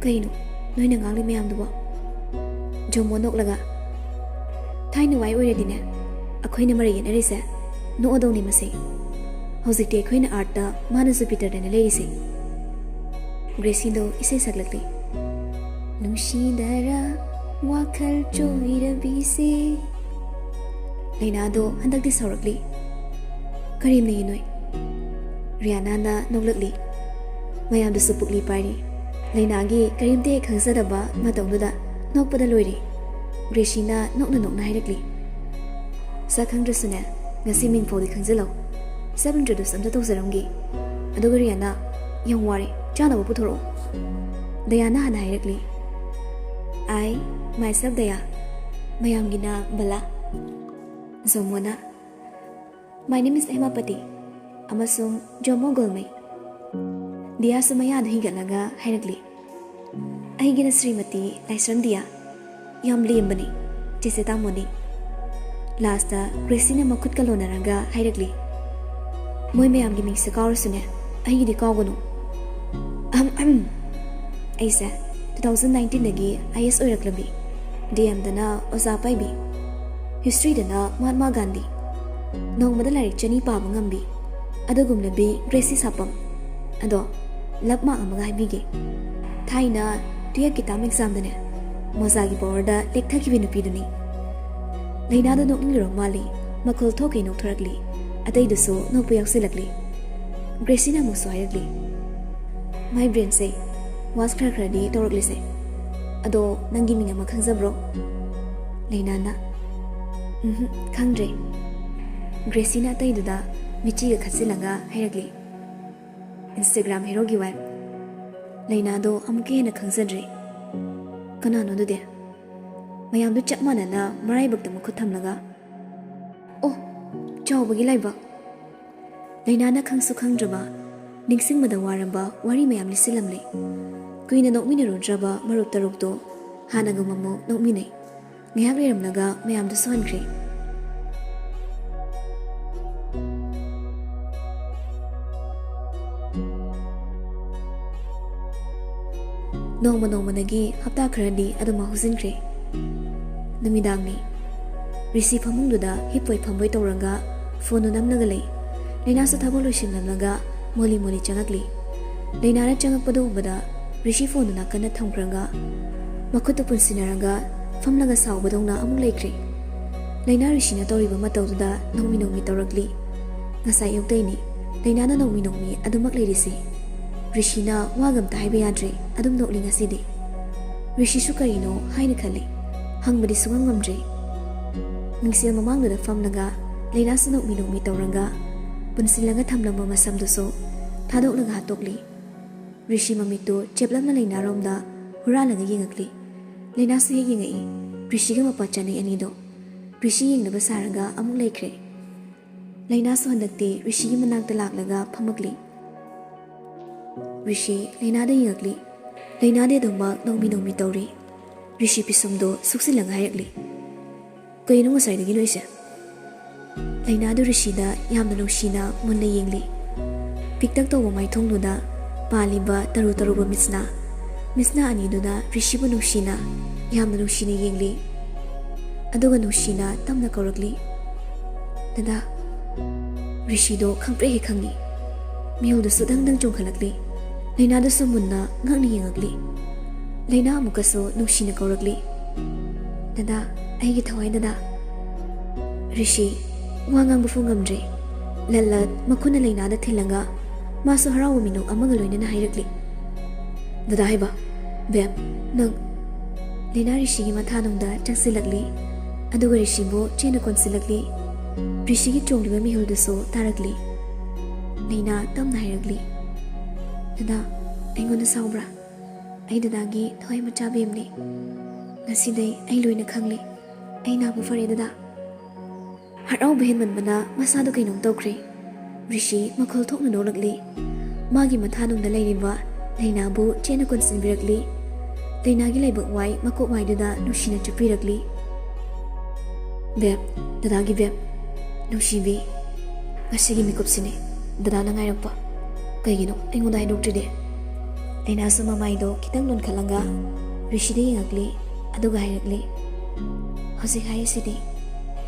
"ꯀꯩꯅꯣ ꯅꯣꯏꯅ ꯉꯥꯡꯂꯤ ꯃꯌꯥꯝꯗꯨꯕꯣ?" ꯖꯣꯃꯣ ꯅꯣꯛꯂꯒ, "ꯊꯥꯏꯅ ꯋꯥꯏ ꯑꯣꯏꯔꯗꯤꯅꯦ, ꯑꯩꯈꯣꯏꯅ ꯃꯔꯩ ꯌꯦꯠꯅꯔꯤꯁꯦ ꯅꯣꯛꯑꯗꯧꯅꯤ ꯃꯁꯤ꯫ ꯍꯧꯖꯤꯛꯇꯤ ꯑꯩꯈꯣꯏꯅ ꯑꯥꯔꯠꯇ, ꯃꯥꯅ ꯖꯨꯄꯤꯇꯔꯗꯅ ꯂꯩꯔꯤꯁꯦ꯫" ꯒ꯭ꯔꯦꯁꯤꯗꯣ ꯏꯁꯩ ꯁꯛꯂꯛꯂꯤ, "ꯅꯨꯡꯁꯤꯗꯔꯥ ꯋꯥꯈꯜ ꯆꯣꯏꯔꯕꯤꯁꯦ꯫" ꯂꯩꯅꯥꯗꯣ ꯍꯟꯗꯛꯇꯤ ꯁꯥꯎꯔꯛꯂꯤ꯫ "ꯀꯔꯤ ꯅꯩꯅꯣꯏ?" ꯔꯤꯌꯥꯅꯥꯅ ꯅꯣꯛꯂꯛꯂꯤ꯫ ꯃꯌꯥꯝꯗꯨꯁꯨ ꯄꯨꯛꯂꯤ ꯄꯥꯏꯔꯤ꯫ ꯂꯩꯅꯥꯒꯤ ꯀꯔꯤꯝꯇ ꯍꯦꯛ ꯈꯪꯖꯗꯕ ꯃꯇꯧꯗꯨꯗ ꯅꯣꯛꯄꯗ ꯂꯣꯏꯔꯤ꯫ ꯒ꯭ꯔꯦꯁꯤꯅ ꯅꯣꯛꯅ ꯅꯣꯛꯅ ꯍꯥꯏꯔꯛꯂꯤ, "ꯁꯛ ꯈꯪꯗ꯭ꯔꯁꯨꯅꯦ, ꯉꯁꯤ ꯃꯤꯡ ꯐꯥꯎꯗꯤ ꯈꯪꯖꯤꯜꯂꯧ꯫ Self introduce ꯑꯝꯇ ꯇꯧꯖꯔꯝꯒꯦ꯫ ꯑꯗꯨꯒ ꯔꯤꯌꯥꯅꯥ, ꯌꯥꯝ ꯋꯥꯔꯦ, ꯆꯥꯅꯕ ꯄꯨꯊꯣꯔꯛꯑꯣ꯫" ꯗꯌꯥꯅ ꯍꯥꯟꯅ ꯍꯥꯏꯔꯛꯂꯤ, "I, myself Daya, ꯃꯌꯥꯝꯒꯤꯅ Bala." ꯖꯣꯃꯣꯅ, "My name is ꯍꯦꯃꯥꯄꯇꯤ ꯑꯃꯁꯨꯡ ꯖꯣꯃꯣ ꯒꯣꯜꯃꯩ꯫" ꯗꯤꯌꯥꯁꯨ ꯃꯌꯥꯗꯨ ꯍꯤꯒꯠꯂꯒ ꯍꯥꯏꯔꯛꯂꯤ, "ꯑꯩꯒꯤꯅ ꯁ꯭ꯔꯤꯃꯇꯤ ꯂꯥꯏꯁ꯭ꯔꯝ ꯗꯤꯌꯥ꯫ ꯌꯥꯝ ꯂꯦꯝꯕꯅꯤ, ꯆꯦꯆꯦ ꯇꯥꯃꯣꯅꯤ꯫" ꯂꯥꯁꯇ ꯒ꯭ꯔꯦꯁꯤꯅ ꯃꯈꯨꯠꯀ ꯂꯣꯟꯅꯔꯒ ꯍꯥꯏꯔꯛꯂꯤ, "ꯃꯣꯏ ꯃꯌꯥꯝꯒꯤ ꯃꯤꯡꯁꯦ ꯀꯥꯎꯔꯁꯨꯅꯦ, ꯑꯩꯒꯤꯗꯤ ꯀꯥꯎꯒꯅꯨ꯫" ꯑꯍꯝ ꯑꯍꯝ꯫ ꯑꯩꯁꯦ two thousand nineteenꯗꯒꯤ ꯑꯥꯏ ꯑꯦꯁ ꯑꯣꯏꯔꯛꯂꯕꯤ, ꯗꯤ ꯑꯦꯝꯗꯅ ꯑꯣꯖꯥ ꯄꯥꯏꯕꯤ, ꯍꯤꯁꯇ꯭ꯔꯤꯗꯅ ꯃꯍꯥꯠꯃꯥ ꯒꯥꯟꯙꯤ, ꯅꯣꯡꯃꯗ ꯂꯥꯏꯔꯤꯛ ꯆꯅꯤ ꯄꯥꯕ ꯉꯝꯕꯤ, ꯑꯗꯨꯒꯨꯝꯂꯕꯤ ꯒ꯭ꯔꯦꯁꯤ ꯁꯥꯄꯝ꯫ ꯑꯗꯣ, ꯂꯞ ꯃꯥꯛ ꯑꯃꯒ ꯍꯥꯏꯕꯤꯒꯦ꯫ ꯊꯥꯏꯅ ꯇꯨꯌꯦꯞꯀꯤ ꯇꯥꯝ ꯑꯦꯛꯖꯥꯝꯗꯅꯦ, ꯃꯣꯖꯥꯒꯤ ꯄꯋꯥꯔꯗ ꯂꯦꯛꯊꯈꯤꯕ ꯅꯨꯄꯤꯗꯨꯅꯤ꯫" ꯂꯩꯅꯥꯗꯣ ꯅꯣꯛꯅꯤꯡꯂꯨꯔ ꯃꯥꯜꯂꯤ꯫ ꯃꯈꯣꯜ ꯊꯣꯛꯈꯩ ꯅꯣꯛꯊꯣꯔꯛꯂꯤ꯫ ꯑꯇꯩꯗꯨꯁꯨ ꯅꯣꯛꯄ ꯌꯥꯎꯁꯤꯜꯂꯛꯂꯤ꯫ ꯒ꯭ꯔꯦꯁꯤꯅ ꯑꯃꯨꯛꯁꯨ ꯍꯥꯏꯔꯛꯂꯤ, "ꯃꯥꯏ ꯕ꯭ꯔꯦꯟꯁꯦ ꯋꯥꯁ ꯈꯔ ꯈꯔꯗꯤ ꯇꯧꯔꯛꯂꯤꯁꯦ꯫ ꯑꯗꯣ, ꯅꯪꯒꯤ ꯃꯤꯡ ꯑꯃ ꯈꯪꯖꯕ꯭ꯔꯣ?" ꯂꯩꯅꯥꯅ, "ꯎꯝꯍꯨꯝ, ꯈꯪꯗ꯭ꯔꯦ꯫" ꯒ꯭ꯔꯦꯁꯤꯅ ꯑꯇꯩꯗꯨꯗ ꯃꯤꯠꯆꯤꯒ ꯈꯠꯆꯤꯜꯂꯒ ꯍꯥꯏꯔꯛꯂꯤ, "Instagram ꯍꯦꯔꯣꯒꯤ ꯋꯥꯏꯐ꯫" ꯂꯩꯅꯥꯗꯣ ꯑꯃꯨꯛꯀ ꯍꯦꯟꯅ ꯈꯪꯖꯗ꯭ꯔꯦ꯫ "ꯀꯅꯥꯅꯣ ꯑꯗꯨꯗꯤ?" ꯃꯌꯥꯝꯗꯨ ꯆꯞ ꯃꯥꯟꯅꯅ ꯃꯔꯥꯏꯕꯛꯇ ꯃꯈꯨꯠ ꯊꯝꯂꯒ, "ꯑꯣ, ꯆꯥꯎꯕꯒꯤ ꯂꯥꯏꯕꯛ!" ꯂꯩꯅꯥꯅ ꯈꯪꯁꯨ ꯈꯪꯗ꯭ꯔꯕ, ꯅꯤꯡꯁꯤꯡꯕꯗ ꯋꯥꯔꯕ ꯋꯥꯔꯤ ꯃꯌꯥꯝ ꯂꯤꯁꯤꯜꯂꯝꯂꯦ꯫ ꯀꯨꯏꯅ ꯅꯣꯛꯃꯤꯟꯅꯔꯨꯗ꯭ꯔꯕ ꯃꯔꯨꯞ ꯇꯔꯨꯛꯇꯣ ꯍꯥꯟꯅꯒꯨꯝ ꯑꯃꯨꯛ ꯅꯣꯛꯃꯤꯟꯅꯩ꯫ ꯉꯥꯏꯍꯥꯛ ꯂꯩꯔꯝꯂꯒ ꯃꯌꯥꯝꯗꯨꯁꯨ ꯍꯟꯈ꯭ꯔꯦ꯫ ꯅꯣꯡꯃ ꯅꯣꯡꯃꯗꯒꯤ ꯍꯞꯇꯥ ꯈꯔꯗꯤ ꯑꯗꯨꯝ ꯍꯧꯖꯤꯟꯈ꯭ꯔꯦ꯫ ꯅꯨꯃꯤꯗꯥꯡꯅꯤ꯫ ꯔꯤꯁꯤ ꯐꯃꯨꯡꯗꯨꯗ ꯍꯤꯞꯄꯣꯏ ꯐꯝꯕꯣꯏ ꯇꯧꯔꯒ ꯐꯣꯟꯗꯨ ꯅꯝꯂꯒ ꯂꯩ꯫ ꯂꯩꯅꯥꯁꯨ ꯊꯕꯛ ꯂꯣꯏꯁꯤꯟꯂꯝꯂꯒ ꯃꯣꯂꯤ ꯃꯣꯂꯤ ꯆꯪꯉꯛꯂꯤ꯫ ꯂꯩꯅꯥꯅ ꯆꯪꯉꯛꯄꯗꯨ ꯎꯕꯗ ꯔꯤꯁꯤ ꯐꯣꯟꯗꯨ ꯅꯥꯀꯟꯗ ꯊꯝꯈ꯭ꯔꯒ ꯃꯈꯨꯠꯇꯨ ꯄꯨꯟꯁꯤꯟꯅꯔꯒ ꯐꯝꯂꯒ ꯁꯥꯎꯕꯗꯧꯅ ꯑꯃꯨꯛ ꯂꯩꯈ꯭ꯔꯦ꯫ ꯂꯩꯅꯥ ꯔꯤꯁꯤꯅ ꯇꯧꯔꯤꯕ ꯃꯇꯧꯗꯨꯗ ꯅꯣꯡꯃꯤ ꯅꯣꯡꯃꯤ ꯇꯧꯔꯛꯂꯤ꯫ ꯉꯁꯥꯏ ꯑꯌꯨꯛꯇꯩꯅꯤ ꯂꯩꯅꯥꯅ ꯅꯣꯡꯃꯤ ꯅꯣꯡꯃꯤ ꯑꯗꯨꯃꯛ ꯂꯩꯔꯤꯁꯤ꯫ ꯔꯤꯁꯤꯅ ꯋꯥꯒ ꯑꯝꯇ ꯍꯥꯏꯕ ꯌꯥꯗ꯭ꯔꯦ, ꯑꯗꯨꯝ ꯅꯣꯛꯂꯤ ꯉꯁꯤꯗꯤ꯫ ꯔꯤꯁꯤꯁꯨ ꯀꯔꯤꯅꯣ ꯍꯥꯏꯅ ꯈꯜꯂꯤ꯫ ꯍꯪꯕꯗꯤ ꯁꯨꯉꯝ ꯉꯝꯗ꯭ꯔꯦ꯫ ꯃꯤꯡꯁꯦꯜ ꯃꯃꯥꯡꯗꯨꯗ ꯐꯝꯂꯒ ꯂꯩꯅꯥꯁꯨ ꯅꯣꯛꯃꯤ ꯅꯣꯛꯃꯤ ꯇꯧꯔꯒ ꯄꯨꯟꯁꯤꯜꯂꯒ ꯊꯝꯂꯝꯕ ꯃꯁꯝꯗꯨꯁꯨ ꯊꯥꯗꯣꯛꯂꯒ ꯍꯥꯠꯇꯣꯛꯂꯤ꯫ ꯔꯤꯁꯤ ꯃꯃꯤꯠꯇꯨ ꯆꯦꯞꯂꯞꯅ ꯂꯩꯅꯥꯔꯣꯝꯗ ꯍꯨꯔꯥꯜꯂꯒ ꯌꯦꯡꯉꯛꯂꯤ꯫ ꯂꯩꯅꯥꯁꯨ ꯍꯦꯛ ꯌꯦꯡꯉꯛꯏ꯫ ꯔꯤꯁꯤꯒ ꯃꯄꯥ ꯆꯥꯅꯩ ꯑꯅꯤꯗꯣ꯫ ꯔꯤꯁꯤ ꯌꯦꯡꯗꯕ ꯁꯥꯔꯒ ꯑꯃꯨꯛ ꯂꯩꯈ꯭ꯔꯦ꯫ ꯂꯩꯅꯥꯁꯨ ꯍꯟꯗꯛꯇꯤ ꯔꯤꯁꯤꯒꯤ ꯃꯅꯥꯛꯇ ꯂꯥꯛꯂꯒ ꯐꯝꯃꯛꯂꯤ꯫ ꯔꯤꯁꯤ ꯂꯩꯅꯥꯗ ꯌꯦꯡꯉꯛꯂꯤ꯫ ꯂꯩꯅꯥꯗꯤ ꯑꯗꯨꯃꯛ ꯅꯣꯡꯃꯤ ꯅꯣꯡꯃꯤ ꯇꯧꯔꯤ꯫ ꯔꯤꯁꯤ ꯄꯤꯁꯨꯝꯗꯣ ꯁꯨꯛꯆꯤꯜꯂꯒ ꯍꯥꯏꯔꯛꯂꯤ, "ꯀꯩꯅꯣ ꯉꯁꯥꯏꯗꯒꯤ ꯅꯣꯏꯁꯦ?" ꯂꯩꯅꯥꯗꯨ ꯔꯤꯁꯤꯗ ꯌꯥꯝꯅ ꯅꯨꯡꯁꯤꯅ ꯃꯨꯟꯅ ꯌꯦꯡꯂꯤ꯫ ꯄꯤꯛꯇꯛ ꯇꯧꯕ ꯃꯥꯏꯊꯣꯡꯗꯨꯗ ꯄꯥꯜꯂꯤꯕ ꯇꯔꯨ ꯇꯔꯨꯕ ꯃꯤꯠꯁꯅꯥ, ꯃꯤꯠꯁꯅꯥ ꯑꯅꯤꯗꯨꯅ ꯔꯤꯁꯤꯕꯨ ꯅꯨꯡꯁꯤꯅ, ꯌꯥꯝꯅ ꯅꯨꯡꯁꯤꯅ ꯌꯦꯡꯂꯤ꯫ ꯑꯗꯨꯒ ꯅꯨꯡꯁꯤꯅ ꯇꯞꯅ ꯀꯧꯔꯛꯂꯤ, "ꯗꯗꯥ꯫" ꯔꯤꯁꯤꯗꯣ ꯈꯪꯄ꯭ꯔꯦꯛ ꯍꯦꯛ ꯈꯪꯉꯤ꯫ ꯃꯤꯍꯨꯜꯗꯨꯁꯨ ꯗꯪ ꯗꯪ ꯆꯣꯡꯈꯠꯂꯛꯂꯤ꯫ ꯂꯩꯅꯥꯗꯨꯁꯨ ꯃꯨꯟꯅ ꯉꯛꯅ ꯌꯦꯡꯉꯛꯂꯤ꯫ ꯂꯩꯅꯥ ꯑꯃꯨꯛꯀꯁꯨ ꯅꯨꯡꯁꯤꯅ ꯀꯧꯔꯛꯂꯤ, "ꯗꯗꯥ, ꯑꯩꯒꯤ ꯊꯋꯥꯏ ꯗꯗꯥ꯫" ꯔꯤꯁꯤ ꯋꯥ ꯉꯥꯡꯕ ꯐꯥꯎ ꯉꯝꯗ꯭ꯔꯦ꯫ ꯂꯠ ꯂꯠ ꯃꯈꯨꯠꯅ ꯂꯩꯅꯥꯗ ꯊꯤꯜꯂꯒ ꯃꯥꯁꯨ ꯍꯔꯥꯎꯕ ꯃꯤꯅꯣꯛ ꯑꯃꯒ ꯂꯣꯏꯅꯅ ꯍꯥꯏꯔꯛꯂꯤ, "ꯗꯗꯥ ꯍꯥꯏꯕ, ꯕꯦꯝ, ꯅꯪ꯫" ꯂꯩꯅꯥ ꯔꯤꯁꯤꯒꯤ ꯃꯊꯥꯅꯨꯡꯗ ꯆꯪꯁꯤꯜꯂꯛꯂꯤ꯫ ꯑꯗꯨꯒ ꯔꯤꯁꯤꯕꯨ ꯆꯦꯠꯅ ꯀꯣꯟꯁꯤꯜꯂꯛꯂꯤ꯫ ꯔꯤꯁꯤꯒꯤ ꯆꯣꯡꯂꯤꯕ ꯃꯤꯍꯨꯜꯗꯨꯁꯨ ꯇꯥꯔꯛꯂꯤ꯫ ꯂꯩꯅꯥ ꯇꯞꯅ ꯍꯥꯏꯔꯛꯂꯤ, "ꯗꯗꯥ, ꯑꯩꯉꯣꯟꯗ ꯁꯥꯎꯕ꯭ꯔꯥ? ꯑꯩ ꯗꯗꯥꯒꯤ ꯊꯋꯥꯏ ꯃꯆꯥ ꯕꯦꯝꯅꯤ꯫ ꯉꯁꯤꯗꯩ ꯑꯩ ꯂꯣꯏꯅ ꯈꯪꯂꯦ꯫ ꯑꯩ ꯅꯥꯕ ꯐꯔꯦ ꯗꯗꯥ꯫" ꯍꯔꯥꯎꯕ ꯍꯦꯟꯃꯟꯕꯅ ꯃꯁꯥꯗꯨ ꯀꯩꯅꯣꯝ ꯇꯧꯈ꯭ꯔꯦ꯫ ꯔꯤꯁꯤ ꯃꯈꯣꯜ ꯊꯣꯛꯅ ꯅꯣꯛꯂꯛꯂꯤ꯫ ꯃꯥꯒꯤ ꯃꯊꯥꯅꯨꯡꯗ ꯂꯩꯔꯤꯕ ꯂꯩꯅꯥꯕꯨ ꯆꯦꯠꯅ ꯀꯣꯟꯁꯤꯟꯕꯤꯔꯛꯂꯤ꯫ ꯂꯩꯅꯥꯒꯤ ꯂꯥꯏꯕꯛ ꯋꯥꯏ ꯃꯀꯣꯛ ꯋꯥꯏꯗꯨꯗ ꯅꯨꯡꯁꯤꯅ ꯆꯨꯞꯄꯤꯔꯛꯂꯤ꯫ "ꯕꯦꯕ, ꯗꯗꯥꯒꯤ ꯕꯦꯕ, ꯅꯨꯡꯁꯤꯕꯤ, ꯉꯁꯤꯒꯤ ꯃꯤꯀꯨꯞꯁꯤꯅꯤ ꯗꯗꯥꯅ ꯉꯥꯏꯔꯛꯄ꯫ ꯀꯩꯒꯤꯅꯣ ꯑꯩꯉꯣꯟꯗ ꯍꯥꯏꯗꯣꯛꯇ꯭ꯔꯤꯗꯤ?" ꯂꯩꯅꯥꯁꯨ ꯃꯃꯥꯏꯗꯣ ꯈꯤꯇꯪ ꯅꯣꯟꯈꯠꯂꯒ ꯔꯤꯁꯤꯗ ꯌꯦꯡꯉꯛꯂꯤ, ꯑꯗꯨꯒ ꯍꯥꯏꯔꯛꯂꯤ, "ꯍꯧꯖꯤꯛ ꯍꯥꯏꯔꯤꯁꯤꯗꯤ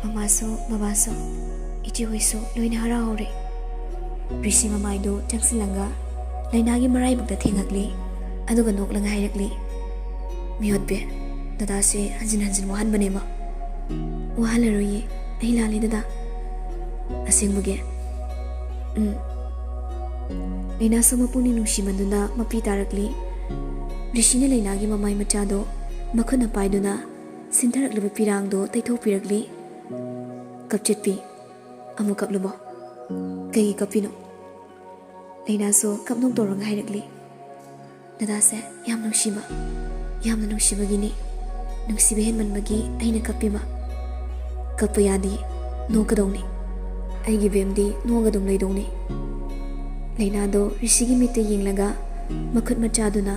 ꯃꯃꯥꯁꯨ, ꯕꯕꯥꯁꯨ, ꯏꯆꯦ ꯍꯣꯏꯁꯨ ꯂꯣꯏꯅ ꯍꯔꯥꯎꯍꯧꯔꯦ꯫" ꯔꯤꯁꯤ ꯃꯃꯥꯏꯗꯨ ꯆꯪꯁꯤꯜꯂꯒ ꯂꯩꯅꯥꯒꯤ ꯃꯔꯥꯏꯕꯛꯇ ꯊꯦꯡꯉꯛꯂꯤ, ꯑꯗꯨꯒ ꯅꯣꯛꯂꯒ ꯍꯥꯏꯔꯛꯂꯤ, "ꯃꯤꯑꯣꯠꯄꯤ, ꯗꯗꯥꯁꯦ ꯍꯟꯖꯤꯟ ꯍꯟꯖꯤꯟ ꯋꯥꯍꯟꯕꯅꯦꯕ꯫ ꯋꯥꯍꯜꯂꯔꯣꯏꯌꯦ, ꯑꯩ ꯂꯥꯜꯂꯦ ꯗꯗꯥ꯫" "ꯑꯁꯦꯡꯕꯒꯤ?" "ꯎꯝ꯫" ꯂꯩꯅꯥꯁꯨ ꯃꯄꯨꯛꯅꯤꯡ ꯅꯨꯡꯁꯤꯃꯟꯗꯨꯅ ꯃꯄꯤ ꯇꯥꯔꯛꯂꯤ꯫ ꯔꯤꯁꯤꯅ ꯂꯩꯅꯥꯒꯤ ꯃꯃꯥꯏ ꯃꯆꯥꯗꯣ ꯃꯈꯨꯠꯅ ꯄꯥꯏꯗꯨꯅ ꯁꯤꯟꯊꯔꯛꯂꯕ ꯄꯤꯔꯥꯡꯗꯣ ꯇꯩꯊꯣꯛꯄꯤꯔꯛꯂꯤ꯫ "ꯀꯞꯆꯦꯠꯄꯤ, ꯑꯃꯨꯛ ꯀꯞꯂꯕꯣ? ꯀꯩꯒꯤ ꯀꯞꯄꯤꯅꯣ?" ꯂꯩꯅꯥꯁꯨ ꯀꯞꯅꯣꯛ ꯇꯧꯔꯒ ꯍꯥꯏꯔꯛꯂꯤ, "ꯗꯗꯥꯁꯦ ꯌꯥꯝ ꯅꯨꯡꯁꯤꯕ, ꯌꯥꯝꯅ ꯅꯨꯡꯁꯤꯕꯒꯤꯅꯤ꯫ ꯅꯨꯡꯁꯤꯕ ꯍꯦꯟꯃꯟꯕꯒꯤ ꯑꯩꯅ ꯀꯞꯄꯤꯕ꯫" "ꯀꯞꯄ ꯌꯥꯗꯦ, ꯅꯣꯛꯀꯗꯧꯅꯤ꯫ ꯑꯩꯒꯤ ꯕꯦꯝꯗꯤ ꯅꯣꯛꯑꯒ ꯑꯗꯨꯝ ꯂꯩꯗꯧꯅꯤ꯫" ꯂꯩꯅꯥꯗꯣ ꯔꯤꯁꯤꯒꯤ ꯃꯤꯠꯇ ꯌꯦꯡꯂꯒ ꯃꯈꯨꯠ ꯃꯆꯥꯗꯨꯅ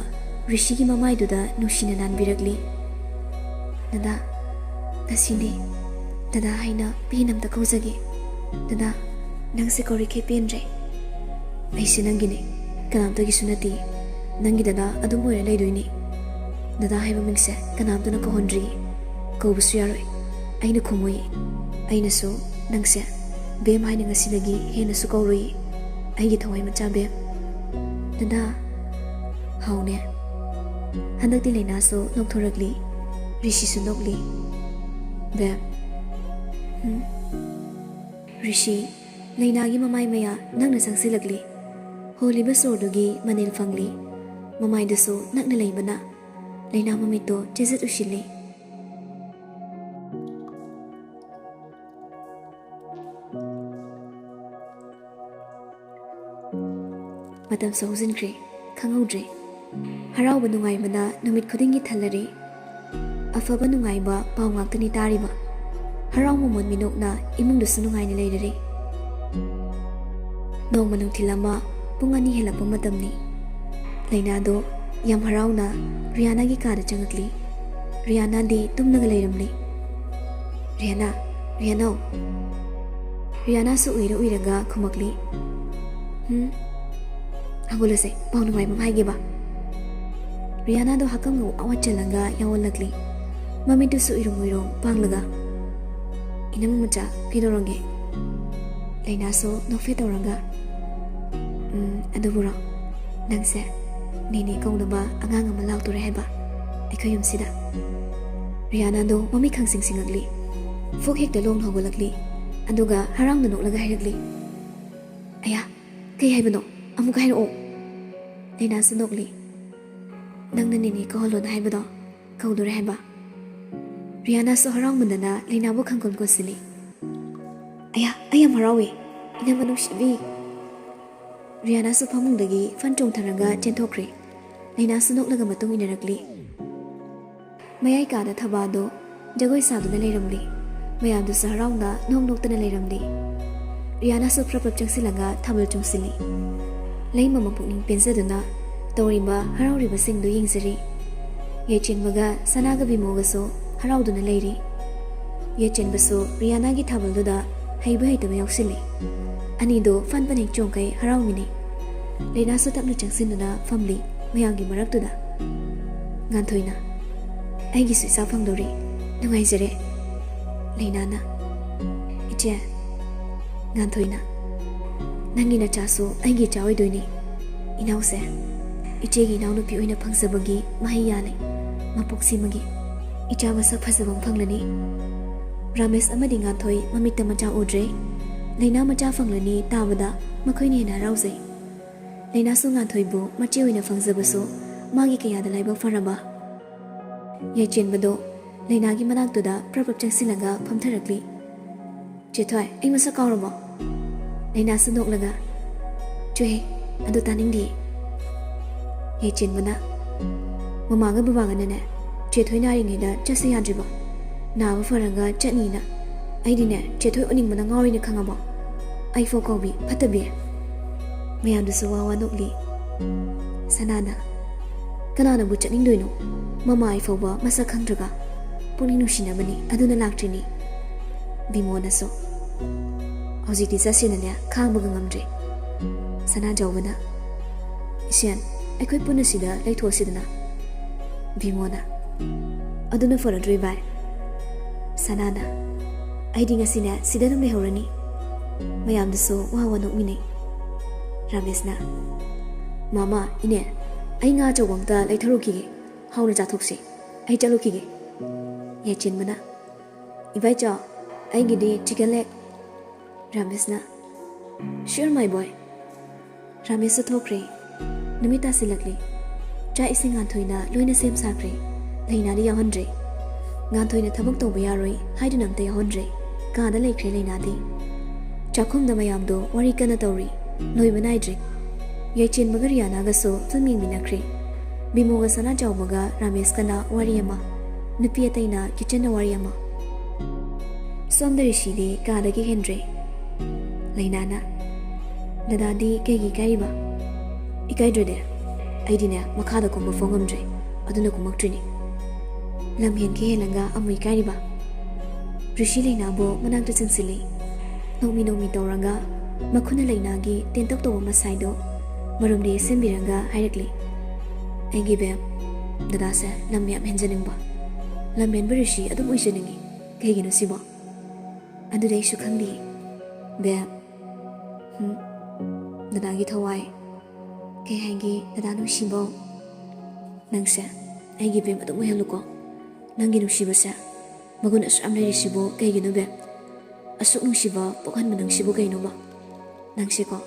ꯔꯤꯁꯤꯒꯤ ꯃꯃꯥꯏꯗꯨꯗ ꯅꯨꯡꯁꯤꯅ ꯅꯥꯟꯕꯤꯔꯛꯂꯤ꯫ "ꯗꯗꯥ, ꯉꯁꯤꯗꯤ ꯗꯗꯥ ꯍꯥꯏꯅ ꯄꯦꯟꯅ ꯑꯝꯇ ꯀꯧꯖꯒꯦ꯫ ꯗꯗꯥ, ꯅꯪꯁꯦ ꯀꯧꯔꯤꯈꯩ ꯄꯦꯟꯗ꯭ꯔꯦ꯫ ꯑꯩꯁꯦ ꯅꯪꯒꯤꯅꯤ, ꯀꯅꯥꯝꯇꯒꯤꯁꯨ ꯅꯠꯇꯦ꯫ ꯅꯪꯒꯤ ꯗꯗꯥ ꯑꯗꯨꯝ ꯑꯣꯏꯔ ꯂꯩꯗꯣꯏꯅꯤ꯫ ꯗꯗꯥ ꯍꯥꯏꯕ ꯃꯤꯡꯁꯦ ꯀꯅꯥꯝꯇꯅ ꯀꯧꯍꯟꯗ꯭ꯔꯤ, ꯀꯧꯕꯁꯨ ꯌꯥꯔꯣꯏ꯫ ꯑꯩꯅ ꯈꯨꯝꯃꯨꯏ꯫ ꯑꯩꯅꯁꯨ ꯅꯪꯁꯦ ꯕꯦꯝ ꯍꯥꯏꯅ ꯉꯁꯤꯗꯒꯤ ꯍꯦꯟꯅꯁꯨ ꯀꯧꯔꯨꯏ, ꯑꯩꯒꯤ ꯊꯋꯥꯏ ꯃꯆꯥ ꯕꯦꯝ꯫" "ꯗꯗꯥ꯫" "ꯍꯥꯎꯅꯦ꯫" ꯍꯟꯗꯛꯇꯤ ꯂꯩꯅꯥꯁꯨ ꯅꯣꯛꯊꯣꯔꯛꯂꯤ, ꯔꯤꯁꯤꯁꯨ ꯅꯣꯛꯂꯤ꯫ "ꯕꯦꯝ꯫" "ꯎꯝ꯫" ꯔꯤꯁꯤ, ꯂꯩꯅꯥꯒꯤ ꯃꯃꯥꯏ ꯃꯌꯥ ꯅꯛꯅ ꯆꯪꯁꯤꯜꯂꯛꯂꯤ꯫ ꯍꯣꯜꯂꯤꯕ ꯁꯣꯔꯗꯨꯒꯤ ꯃꯅꯤꯜ ꯐꯪꯂꯤ꯫ ꯃꯃꯥꯏꯗꯨꯁꯨ ꯅꯛꯅ ꯂꯩꯕꯅ ꯂꯩꯅꯥ ꯃꯃꯤꯠꯇꯣ ꯆꯦꯖꯠ ꯎꯁꯤꯜꯂꯤ꯫ ꯃꯇꯝꯁꯨ ꯍꯧꯖꯤꯟꯈ꯭ꯔꯦ, ꯈꯪꯍꯧꯗ꯭ꯔꯦ꯫ ꯍꯔꯥꯎꯕ ꯅꯨꯡꯉꯥꯏꯕꯅ ꯅꯨꯃꯤꯠ ꯈꯨꯗꯤꯡꯒꯤ ꯊꯜꯂꯔꯦ꯫ ꯑꯐꯕ ꯅꯨꯡꯉꯥꯏꯕ ꯄꯥꯎ ꯉꯥꯛꯇꯅꯤ ꯇꯥꯔꯤꯕ꯫ ꯍꯔꯥꯎ ꯃꯃꯣꯟ ꯃꯤꯅꯣꯛꯅ ꯏꯃꯨꯡꯗꯁꯨ ꯅꯨꯡꯉꯥꯏꯅ ꯂꯩꯔꯔꯦ꯫ ꯅꯣꯡꯃ ꯅꯨꯡꯊꯤꯜ ꯑꯃ ꯄꯨꯡ ꯑꯅꯤ ꯍꯦꯜꯂꯛꯄ ꯃꯇꯝꯅꯤ꯫ ꯂꯩꯅꯥꯗꯣ ꯌꯥꯝ ꯍꯔꯥꯎꯅ ꯔꯤꯌꯥꯅꯥꯒꯤ ꯀꯥꯗ ꯆꯪꯉꯛꯂꯤ꯫ ꯔꯤꯌꯥꯅꯥꯗꯤ ꯇꯨꯝꯂꯒ ꯂꯩꯔꯝꯂꯤ꯫ "ꯔꯤꯌꯥꯅꯥ, ꯔꯤꯌꯥꯅꯥꯎ!" ꯔꯤꯌꯥꯅꯥꯁꯨ ꯎꯏꯔ ꯎꯏꯔꯒ ꯈꯨꯝꯃꯛꯂꯤ꯫ "ꯍꯨꯝ? ꯍꯧꯒꯠꯂꯁꯦ, ꯄꯥꯎ ꯅꯨꯡꯉꯥꯏꯕ ꯑꯃ ꯍꯥꯏꯒꯦꯕ꯫" ꯔꯤꯌꯥꯅꯥꯗꯣ ꯍꯥꯀꯝꯒ ꯋꯥ ꯋꯥ ꯆꯜꯂꯒ ꯌꯥꯎꯍꯜꯂꯛꯂꯤ꯫ ꯃꯃꯤꯠꯇꯨꯁꯨ ꯏꯔꯨꯝ ꯏꯔꯨꯝ ꯄꯥꯡꯂꯒ, "ꯏꯅꯝꯃ ꯃꯆꯥ, ꯀꯩꯗꯧꯔꯒꯦ?" ꯂꯩꯅꯥꯁꯨ ꯅꯣꯛꯐꯦꯠ ꯇꯧꯔꯒ, "ꯎꯝ, ꯑꯗꯨꯕꯨꯔꯣ? ꯅꯪꯁꯦ ꯅꯦꯅꯦ ꯀꯧꯅꯕ ꯑꯉꯥꯡ ꯑꯃ ꯂꯥꯛꯇꯣꯔꯦ ꯍꯥꯏꯕ ꯑꯩꯈꯣꯏ ꯌꯨꯝꯁꯤꯗ?" ꯔꯤꯌꯥꯅꯥꯗꯣ ꯃꯃꯤꯠ ꯈꯪꯁꯤꯡ ꯁꯤꯡꯉꯛꯂꯤ꯫ ꯐꯨꯛ ꯍꯦꯛꯇ ꯂꯣꯡ ꯍꯧꯒꯠꯂꯛꯂꯤ꯫ ꯑꯗꯨꯒ ꯍꯔꯥꯎꯅ ꯅꯣꯛꯂꯒ ꯍꯥꯏꯔꯛꯂꯤ, "ꯑꯌꯥ, ꯀꯩ ꯍꯥꯏꯕꯅꯣ? ꯑꯃꯨꯛꯀ ꯍꯥꯏꯔꯛꯑꯣ꯫" ꯂꯩꯅꯥꯁꯨ ꯅꯣꯛꯂꯤ꯫ "ꯅꯪꯅ ꯅꯦꯅꯦ ꯀꯧꯍꯜꯂꯣꯅ ꯍꯥꯏꯕꯗꯣ ꯀꯧꯗꯣꯔꯦ ꯍꯥꯏꯕ꯫" ꯔꯤꯌꯥꯅꯥꯁꯨ ꯍꯔꯥꯎꯃꯟꯗꯅ ꯂꯩꯅꯥꯕꯨ ꯈꯪꯒꯣꯟ ꯀꯣꯟꯁꯤꯜꯂꯤ꯫ "ꯑꯌꯥ, ꯑꯩ ꯌꯥꯝ ꯍꯔꯥꯎꯏ, ꯏꯅꯝꯃ ꯅꯨꯡꯁꯤꯕꯤ꯫" ꯔꯤꯌꯥꯅꯥꯁꯨ ꯐꯃꯨꯡꯗꯒꯤ ꯐꯟ ꯆꯣꯡꯊꯔꯒ ꯆꯦꯟꯊꯣꯛꯈ꯭ꯔꯦ꯫ ꯂꯩꯅꯥꯁꯨ ꯅꯣꯛꯂꯒ ꯃꯇꯨꯡ ꯏꯟꯅꯔꯛꯂꯤ꯫ ꯃꯌꯥꯏ ꯀꯥꯗ ꯊꯕꯥꯗꯣ ꯖꯒꯣꯏ ꯁꯥꯗꯨꯅ ꯂꯩꯔꯝꯂꯤ꯫ ꯃꯌꯥꯝꯗꯨꯁꯨ ꯍꯔꯥꯎꯅ ꯅꯣꯛ ꯅꯣꯛꯇꯅ ꯂꯩꯔꯝꯂꯤ꯫ ꯔꯤꯌꯥꯅꯥꯁꯨ ꯄ꯭ꯔꯞ ꯄ꯭ꯔꯞ ꯆꯪꯁꯤꯜꯂꯒ ꯊꯥꯕꯜ ꯆꯣꯡꯁꯤꯜꯂꯤ꯫ ꯂꯩꯃ ꯃꯄꯨꯛꯅꯤꯡ ꯄꯦꯟꯖꯗꯨꯅ ꯇꯧꯔꯤꯕ ꯍꯔꯥꯎꯔꯤꯕꯁꯤꯡꯗꯨ ꯌꯦꯡꯖꯔꯤ꯫ ꯌꯥꯏꯆꯦꯟꯕꯒ ꯁꯅꯥꯒ ꯕꯤꯃꯣꯒꯁꯨ ꯍꯔꯥꯎꯗꯨꯅ ꯂꯩꯔꯤ꯫ ꯌꯥꯏꯆꯦꯟꯕꯁꯨ ꯔꯤꯌꯥꯅꯥꯒꯤ ꯊꯥꯕꯜꯗꯨꯗ ꯍꯩꯕ ꯍꯩꯇꯕ ꯌꯥꯎꯁꯤꯜꯂꯤ꯫ ꯑꯅꯤꯗꯨ ꯐꯟ ꯐꯟ ꯍꯦꯛ ꯆꯣꯡꯈꯩ ꯍꯔꯥꯎꯃꯤꯟꯅꯩ꯫ ꯂꯩꯅꯥꯁꯨ ꯇꯞꯅ ꯆꯪꯁꯤꯟꯗꯨꯅ ꯐꯝꯂꯤ ꯃꯌꯥꯝꯒꯤ ꯃꯔꯛꯇꯨꯗ꯫ ꯉꯥꯟꯊꯣꯏꯅ, "ꯑꯩꯒꯤꯁꯨ ꯏꯆꯥ ꯐꯪꯗꯧꯔꯦ, ꯅꯨꯡꯉꯥꯏꯖꯔꯦ꯫" ꯂꯩꯅꯥꯅ, "ꯏꯆꯦ꯫" ꯉꯥꯟꯊꯣꯏꯅ, "ꯅꯪꯒꯤ ꯅꯆꯥꯁꯨ ꯑꯩꯒꯤ ꯏꯆꯥ ꯑꯣꯏꯗꯣꯏꯅꯤ꯫ ꯏꯅꯥꯎꯁꯦ, ꯏꯆꯦꯒꯤ ꯏꯅꯥꯎꯅꯨꯄꯤ ꯑꯣꯏꯅ ꯐꯪꯖꯕꯒꯤ ꯃꯍꯩ ꯌꯥꯜꯂꯦ꯫ ꯃꯄꯣꯛꯁꯤꯃꯒꯤ ꯏꯆꯥ ꯃꯁꯛ ꯐꯖꯕ ꯑꯃ ꯐꯪꯂꯅꯤ꯫" ꯔꯥꯃꯦꯁ ꯑꯃꯗꯤ ꯉꯥꯟꯊꯣꯏ ꯃꯃꯤꯠꯇ ꯃꯆꯥ ꯎꯗ꯭ꯔꯦ꯫ ꯂꯩꯅꯥ ꯃꯆꯥ ꯐꯪꯂꯅꯤ ꯇꯥꯕꯗ ꯃꯈꯣꯏꯅ ꯍꯦꯟꯅ ꯍꯔꯥꯎꯖꯩ꯫ ꯂꯩꯅꯥꯁꯨ ꯉꯥꯟꯊꯣꯏꯕꯨ ꯃꯆꯦ ꯑꯣꯏꯅ ꯐꯪꯖꯕꯁꯨ ꯃꯥꯒꯤ ꯀꯌꯥꯗ ꯂꯥꯏꯕꯛ ꯐꯔꯕ꯫ ꯌꯥꯏꯆꯦꯟꯕꯗꯣ ꯂꯩꯅꯥꯒꯤ ꯃꯅꯥꯛꯇꯨꯗ ꯄ꯭ꯔꯞ ꯄ꯭ꯔꯞ ꯆꯪꯁꯤꯜꯂꯒ ꯐꯝꯊꯔꯛꯂꯤ꯫ "ꯆꯦꯊꯣꯏ, ꯑꯩ ꯃꯁꯛ ꯀꯥꯎꯔꯕꯣ?" ꯂꯩꯅꯥꯁꯨ ꯅꯣꯛꯂꯒ, "ꯆꯨꯍꯦ, ꯑꯗꯨ ꯇꯥꯅꯤꯡꯗꯤꯌꯦ꯫" ꯌꯥꯏꯆꯦꯟꯕꯅ, "ꯃꯃꯥꯒ ꯕꯕꯥꯒꯅꯅꯦ, ꯆꯦꯊꯣꯏ ꯅꯥꯔꯤꯉꯩꯗ ꯆꯠꯁꯦ ꯌꯥꯗ꯭ꯔꯤꯕꯣ? ꯅꯥꯕ ꯐꯔꯒ ꯆꯠꯅꯤꯅ꯫ ꯑꯩꯗꯤꯅꯦ, ꯆꯦꯊꯣꯏ ꯎꯅꯤꯡꯕꯅ ꯉꯥꯎꯔꯤꯅꯦ, ꯈꯪꯉꯕꯣ? ꯑꯩ ꯐꯥꯎ ꯀꯥꯎꯕꯤ ꯐꯠꯇꯕꯤ꯫" ꯃꯌꯥꯝꯗꯨꯁꯨ ꯋꯥ ꯋꯥ ꯅꯣꯛꯂꯤ꯫ ꯁꯅꯥꯅ, "ꯀꯅꯥꯅꯕꯨ ꯆꯠꯅꯤꯡꯗꯣꯏꯅꯣ? ꯃꯃꯥ ꯑꯩ ꯐꯥꯎꯕ ꯃꯁꯛ ꯈꯪꯗ꯭ꯔꯒ꯫ ꯄꯨꯛꯅꯤꯡ ꯅꯨꯡꯁꯤꯅꯕꯅꯤ, ꯑꯗꯨꯅ ꯂꯥꯛꯇ꯭ꯔꯤꯅꯤ꯫" ꯕꯤꯃꯣꯅꯁꯨ, "ꯍꯧꯖꯤꯛꯇꯤ ꯆꯠꯁꯤꯅꯅꯦ, ꯈꯥꯡꯕꯒ ꯉꯝꯗ꯭ꯔꯦ꯫" ꯁꯅꯥꯖꯥꯎꯕꯅ, "ꯏꯁꯦꯟ, ꯑꯩꯈꯣꯏ ꯄꯨꯟꯅ ꯁꯤꯗ ꯂꯩꯊꯣꯛꯑꯁꯤꯗꯅ꯫" ꯕꯤꯃꯣꯅ, "ꯑꯗꯨꯅ ꯐꯔꯗ꯭ꯔꯣ ꯏꯕꯥꯏ?" ꯁꯅꯥꯅ, "ꯑꯩꯗꯤ ꯉꯁꯤꯅꯦ ꯁꯤꯗ ꯑꯗꯨꯝ ꯂꯩꯍꯧꯔꯅꯤ꯫" ꯃꯌꯥꯝꯗꯨꯁꯨ ꯋꯥ ꯋꯥ ꯅꯣꯛꯃꯤꯟꯅꯩ꯫ ꯔꯥꯃꯦꯁꯅ, "ꯃꯃꯥ, ꯏꯅꯦ, ꯑꯩ ꯉꯥ ꯑꯆꯧꯕ ꯑꯝꯇ ꯂꯩꯊꯔꯨꯈꯤꯒꯦ꯫ ꯍꯥꯎꯅ ꯆꯥꯊꯣꯛꯁꯤ꯫ ꯑꯩ ꯆꯠꯂꯨꯈꯤꯒꯦ꯫" ꯌꯥꯏꯆꯦꯟꯕꯅ, "ꯏꯕꯥꯏꯆꯥ, ꯑꯩꯒꯤꯗꯤ chicken leg꯫" ꯔꯥꯃꯦꯁꯅ, "Sure, my boy꯫" ꯔꯥꯃꯦꯁꯁꯨ ꯊꯣꯛꯈ꯭ꯔꯦ꯫ ꯅꯨꯃꯤꯠ ꯇꯥꯁꯤꯜꯂꯛꯂꯦ꯫ ꯆꯥꯛ ꯏꯁꯤꯡ ꯉꯥꯟꯊꯣꯏꯅ ꯂꯣꯏꯅ ꯁꯦꯝ ꯁꯥꯈ꯭ꯔꯦ꯫ ꯂꯩꯅꯥꯗꯤ ꯌꯥꯎꯍꯟꯗ꯭ꯔꯦ꯫ ꯉꯥꯟꯊꯣꯏꯅ ꯊꯕꯛ ꯇꯧꯕ ꯌꯥꯔꯣꯏ ꯍꯥꯏꯗꯨꯅ ꯑꯝꯇ ꯌꯥꯎꯍꯟꯗ꯭ꯔꯦ꯫ ꯀꯥꯗ ꯂꯩꯈ꯭ꯔꯦ ꯂꯩꯅꯥꯗꯤ꯫ ꯆꯥꯛꯈꯨꯝꯗ ꯃꯌꯥꯝꯗꯣ ꯋꯥꯔꯤ ꯀꯟꯅ ꯇꯧꯔꯤ꯫ ꯂꯣꯏꯕ ꯅꯥꯏꯗ꯭ꯔꯦ꯫ ꯌꯥꯏꯆꯦꯟꯕꯒ ꯔꯤꯌꯥꯅꯥꯒꯁꯨ ꯐꯤꯂꯝ ꯌꯦꯡꯃꯤꯟꯅꯈ꯭ꯔꯦ꯫ ꯕꯤꯃꯣꯒ ꯁꯅꯥꯆꯥꯎꯕꯒ ꯔꯥꯃꯦꯁꯀꯅ ꯋꯥꯔꯤ ꯑꯃ, ꯅꯨꯄꯤ ꯑꯇꯩꯅ ꯀꯤꯆꯟꯗ ꯋꯥꯔꯤ ꯑꯃ꯫ ꯁꯣꯝꯗ ꯔꯤꯁꯤꯗꯤ ꯀꯥꯗꯒꯤ ꯍꯦꯟꯗ꯭ꯔꯦ꯫ ꯂꯩꯅꯥꯅ, "ꯗꯗꯥꯗꯤ ꯀꯩꯒꯤ ꯏꯀꯥꯏꯔꯤꯕ?" "ꯏꯀꯥꯏꯗ꯭ꯔꯗꯤ꯫ ꯑꯩꯗꯤꯅꯦ ꯃꯈꯥꯗ ꯀꯨꯝꯕ ꯐꯥꯎ ꯉꯝꯗ꯭ꯔꯦ, ꯑꯗꯨꯅ ꯀꯨꯝꯃꯛꯇ꯭ꯔꯤꯅꯤ꯫" ꯂꯝ ꯍꯦꯟꯒꯦ ꯍꯦꯜꯂꯒ ꯑꯃꯨꯛ ꯏꯀꯥꯏꯔꯤꯕ꯫ ꯔꯤꯁꯤ ꯂꯩꯅꯥꯕꯨ ꯃꯅꯥꯛꯇ ꯆꯪꯁꯤꯜꯂꯤ꯫ ꯅꯣꯛꯃꯤ ꯅꯣꯛꯃꯤ ꯇꯧꯔꯒ ꯃꯈꯨꯠꯅ ꯂꯩꯅꯥꯒꯤ ꯇꯦꯟꯇꯛ ꯇꯧꯕ ꯃꯁꯥꯏꯗꯣ ꯃꯔꯨꯝꯗ ꯌꯩꯁꯟꯕꯤꯔꯒ ꯍꯥꯏꯔꯛꯂꯤ, "ꯑꯩꯒꯤ ꯕꯦꯝ, ꯗꯗꯥꯁꯦ ꯂꯝ ꯌꯥꯝ ꯍꯦꯟꯖꯅꯤꯡꯕ, ꯂꯝ ꯍꯦꯟꯕ ꯔꯤꯁꯤ ꯑꯗꯨꯝ ꯑꯣꯏꯖꯅꯤꯡꯉꯤ꯫ ꯀꯩꯒꯤꯅꯣ ꯁꯤꯕꯣ?" "ꯑꯗꯨꯗꯤ ꯑꯩꯁꯨ ꯈꯪꯗꯤꯌꯦ, ꯕꯦꯝ꯫" "ꯍꯨꯝ, ꯗꯗꯥꯒꯤ ꯊꯋꯥꯏ, ꯀꯩ ꯍꯥꯏꯒꯦ, ꯗꯗꯥ ꯅꯨꯡꯁꯤꯕꯧ꯫ ꯅꯪꯁꯦ ꯑꯩꯒꯤ ꯕꯦꯝ ꯑꯗꯨꯝ ꯑꯣꯏꯍꯜꯂꯨꯀꯣ꯫ ꯅꯪꯒꯤ ꯅꯨꯡꯁꯤꯕꯁꯦ ꯃꯒꯨꯟ ꯑꯁꯨꯛ ꯌꯥꯝ ꯂꯩꯔꯤꯁꯤꯕꯨ ꯀꯩꯒꯤꯅꯣ, ꯕꯦꯝ? ꯑꯁꯨꯛ ꯅꯨꯡꯁꯤꯕ ꯄꯣꯛꯍꯟꯕ ꯅꯪꯁꯤꯕꯨ ꯀꯩꯅꯣꯕ? ꯅꯪꯁꯦꯀꯣ,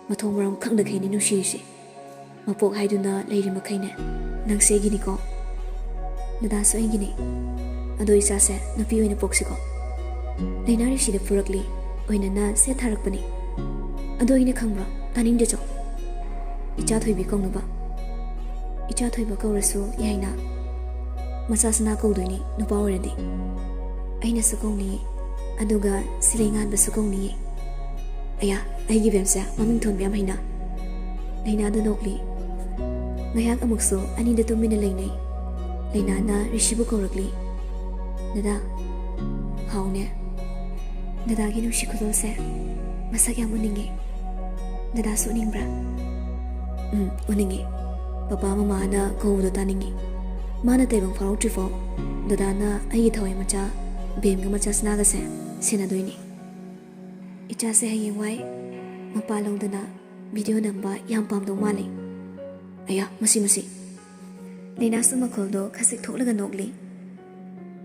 ꯃꯊꯣꯡ ꯃꯔꯝ ꯈꯪꯗꯈꯩꯅꯤ ꯅꯨꯡꯁꯤꯔꯤꯁꯦ꯫ ꯃꯄꯣꯛ ꯍꯥꯏꯗꯨꯅ ꯂꯩꯔꯤ ꯃꯈꯩꯅꯦ, ꯅꯪꯁꯦ ꯑꯩꯒꯤꯅꯤꯀꯣ꯫ ꯗꯗꯥꯁꯨ ꯑꯩꯒꯤꯅꯤ꯫ ꯑꯗꯣ ꯏꯆꯥꯁꯦ ꯅꯨꯄꯤ ꯑꯣꯏꯅ ꯄꯣꯛꯁꯤꯀꯣ꯫" ꯂꯩꯅꯥ ꯔꯤꯁꯤꯗ ꯐꯨꯔꯛꯂꯤ꯫ ꯑꯣꯏꯅꯅ ꯁꯦꯠ ꯊꯥꯔꯛꯄꯅꯤ꯫ "ꯑꯗꯣ ꯑꯩꯅ ꯈꯪꯕ꯭ꯔꯣ? ꯇꯥꯅꯤꯡꯗꯦ ꯆꯣ꯫ ꯏꯆꯥ ꯊꯣꯏꯕꯤ ꯀꯧꯅꯕ꯫" "ꯏꯆꯥ ꯊꯣꯏꯕ ꯀꯧꯔꯁꯨ ꯌꯥꯏꯅ꯫ ꯃꯆꯥ ꯁꯅꯥ ꯀꯧꯗꯣꯏꯅꯤ, ꯅꯨꯄꯥ ꯑꯣꯏꯔꯗꯤ꯫" "ꯑꯩꯅꯁꯨ ꯀꯧꯅꯤꯌꯦ, ꯑꯗꯨꯒ ꯁꯤꯂꯩ ꯉꯥꯟꯕꯁꯨ ꯀꯧꯅꯤꯌꯦ꯫" "ꯑꯌꯥ, ꯑꯩꯒꯤ ꯕꯦꯝꯁꯦ ꯃꯃꯤꯡ ꯊꯣꯟꯕ ꯌꯥꯝ ꯍꯩꯅ꯫ ꯂꯩꯅꯥꯗ ꯅꯣꯛꯂꯤ꯫ ꯉꯥꯏꯍꯥꯛ ꯑꯃꯨꯛꯁꯨ ꯑꯅꯤꯗ ꯇꯨꯃꯤꯟꯅ ꯂꯩꯅꯩ꯫ ꯂꯩꯅꯥꯅ ꯔꯤꯁꯤꯕꯨ ꯀꯧꯔꯛꯂꯤ꯫ "ꯗꯗꯥ, ꯍꯥꯎꯅꯦ꯫ ꯗꯗꯥꯒꯤ ꯅꯨꯡꯁꯤ ꯈꯨꯗꯣꯜꯁꯦ ꯃꯁꯛ ꯌꯥꯝ ꯎꯅꯤꯡꯉꯤ꯫ ꯗꯗꯥꯁꯨ ꯎꯅꯤꯡꯕ꯭ꯔꯥ?" "ꯎꯝ, ꯎꯅꯤꯡꯉꯤ꯫ ꯄꯄꯥ ꯃꯃꯥꯅ ꯀꯧꯕꯗꯣ ꯇꯥꯅꯤꯡꯉꯤ꯫ ꯃꯥꯅ ꯇꯥꯏꯕꯪ ꯐꯥꯎꯔꯛꯇ꯭ꯔꯤꯐꯥꯎ ꯗꯗꯥꯅ ꯑꯩꯒꯤ ꯊꯋꯥꯏ ꯃꯆꯥ ꯕꯦꯝꯒ ꯃꯆꯥ ꯁꯅꯥꯒꯁꯦ ꯁꯦꯟꯅꯗꯣꯏꯅꯤ꯫ ꯏꯆꯥꯁꯦ ꯍꯌꯦꯡꯋꯥꯏ ꯃꯄꯥ ꯂꯧꯗꯅ ꯚꯤꯗꯤꯑꯣ ꯅꯝꯕ ꯌꯥꯝ ꯄꯥꯝꯗꯧ ꯃꯥꯜꯂꯤ꯫ ꯑꯌꯥ, ꯃꯁꯤ, ꯃꯁꯤ!" ꯂꯩꯅꯥꯁꯨ ꯃꯈꯣꯜꯗꯣ ꯈꯖꯤꯛ ꯊꯣꯛꯂꯒ ꯅꯣꯛꯂꯤ꯫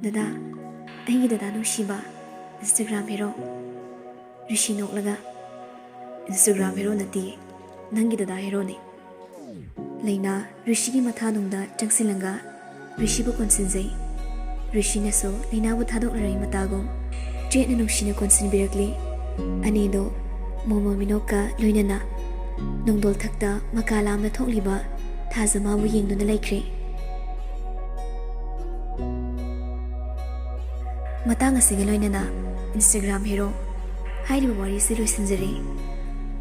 "ꯗꯗꯥ, ꯑꯩꯒꯤ ꯗꯗꯥ ꯅꯨꯡꯁꯤꯕ, Instagram ꯍꯦꯔꯣ!" ꯔꯤꯁꯤ ꯅꯣꯛꯂꯒ, "Instagram ꯍꯦꯔꯣ ꯅꯠꯇꯦ, ꯅꯪꯒꯤ ꯗꯗꯥ ꯍꯦꯔꯣꯅꯦ꯫" ꯂꯩꯅꯥ ꯔꯤꯁꯤꯒꯤ ꯃꯊꯥꯅꯨꯡꯗ ꯆꯪꯁꯤꯜꯂꯒ ꯔꯤꯁꯤꯕꯨ ꯀꯣꯟꯁꯤꯟꯖꯩ꯫ ꯔꯤꯁꯤꯅꯁꯨ ꯂꯩꯅꯥꯕꯨ ꯊꯥꯗꯣꯛꯂꯔꯣꯏ ꯃꯇꯥꯒꯨꯝ ꯆꯦꯠꯅ ꯅꯨꯡꯁꯤꯅ ꯀꯣꯟꯁꯤꯟꯕꯤꯔꯛꯂꯤ꯫ ꯑꯅꯤꯗꯣ ꯃꯣꯃꯣ ꯃꯤꯅꯣꯛꯀ ꯂꯣꯏꯅꯅ ꯅꯣꯡꯗꯣꯜꯊꯛꯇ ꯃꯀꯥ ꯂꯥꯝꯅ ꯊꯣꯛꯂꯤꯕ ꯊꯥꯖꯃꯥꯕꯨ ꯌꯦꯡꯗꯨꯅ ꯂꯩꯈ꯭ꯔꯦ꯫ ꯃꯇꯥꯡ ꯑꯁꯤꯒ ꯂꯣꯏꯅꯅ Instagram ꯍꯦꯔꯣ ꯍꯥꯏꯔꯤꯕ ꯋꯥꯔꯤꯁꯤ ꯂꯣꯏꯁꯤꯟꯖꯔꯦ꯫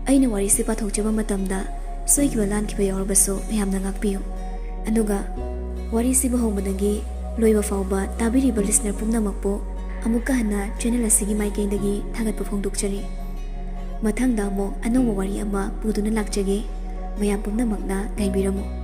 ꯑꯩꯅ ꯋꯥꯔꯤꯁꯤ ꯄꯥꯊꯣꯛꯆꯕ ꯃꯇꯝꯗ ꯁꯣꯏꯈꯤꯕ ꯂꯥꯟꯈꯤꯕ ꯌꯥꯎꯔꯕꯁꯨ ꯃꯌꯥꯝꯅ ꯉꯥꯛꯄꯤꯌꯨ꯫ ꯑꯗꯨꯒ ꯋꯥꯔꯤꯁꯤꯕꯨ ꯍꯧꯕꯗꯒꯤ ꯂꯣꯏꯕ ꯐꯥꯎꯕ ꯇꯥꯕꯤꯔꯤꯕ listener ꯄꯨꯝꯅꯃꯛꯄꯨ ꯑꯃꯨꯛꯀ ꯍꯟꯅ channel ꯑꯁꯤꯒꯤ ꯃꯥꯏꯀꯩꯗꯒꯤ ꯊꯥꯒꯠꯄ ꯐꯣꯡꯗꯣꯛꯆꯔꯤ꯫ ꯃꯊꯪꯗ ꯑꯃꯨꯛ ꯑꯅꯧꯕ ꯋꯥꯔꯤ ꯑꯃ ꯄꯨꯗꯨꯅ ꯂꯥꯛꯆꯒꯦ꯫ ꯃꯌꯥꯝ ꯄꯨꯝꯅꯃꯛꯅ ꯉꯥꯏꯕꯤꯔꯝꯃꯨ꯫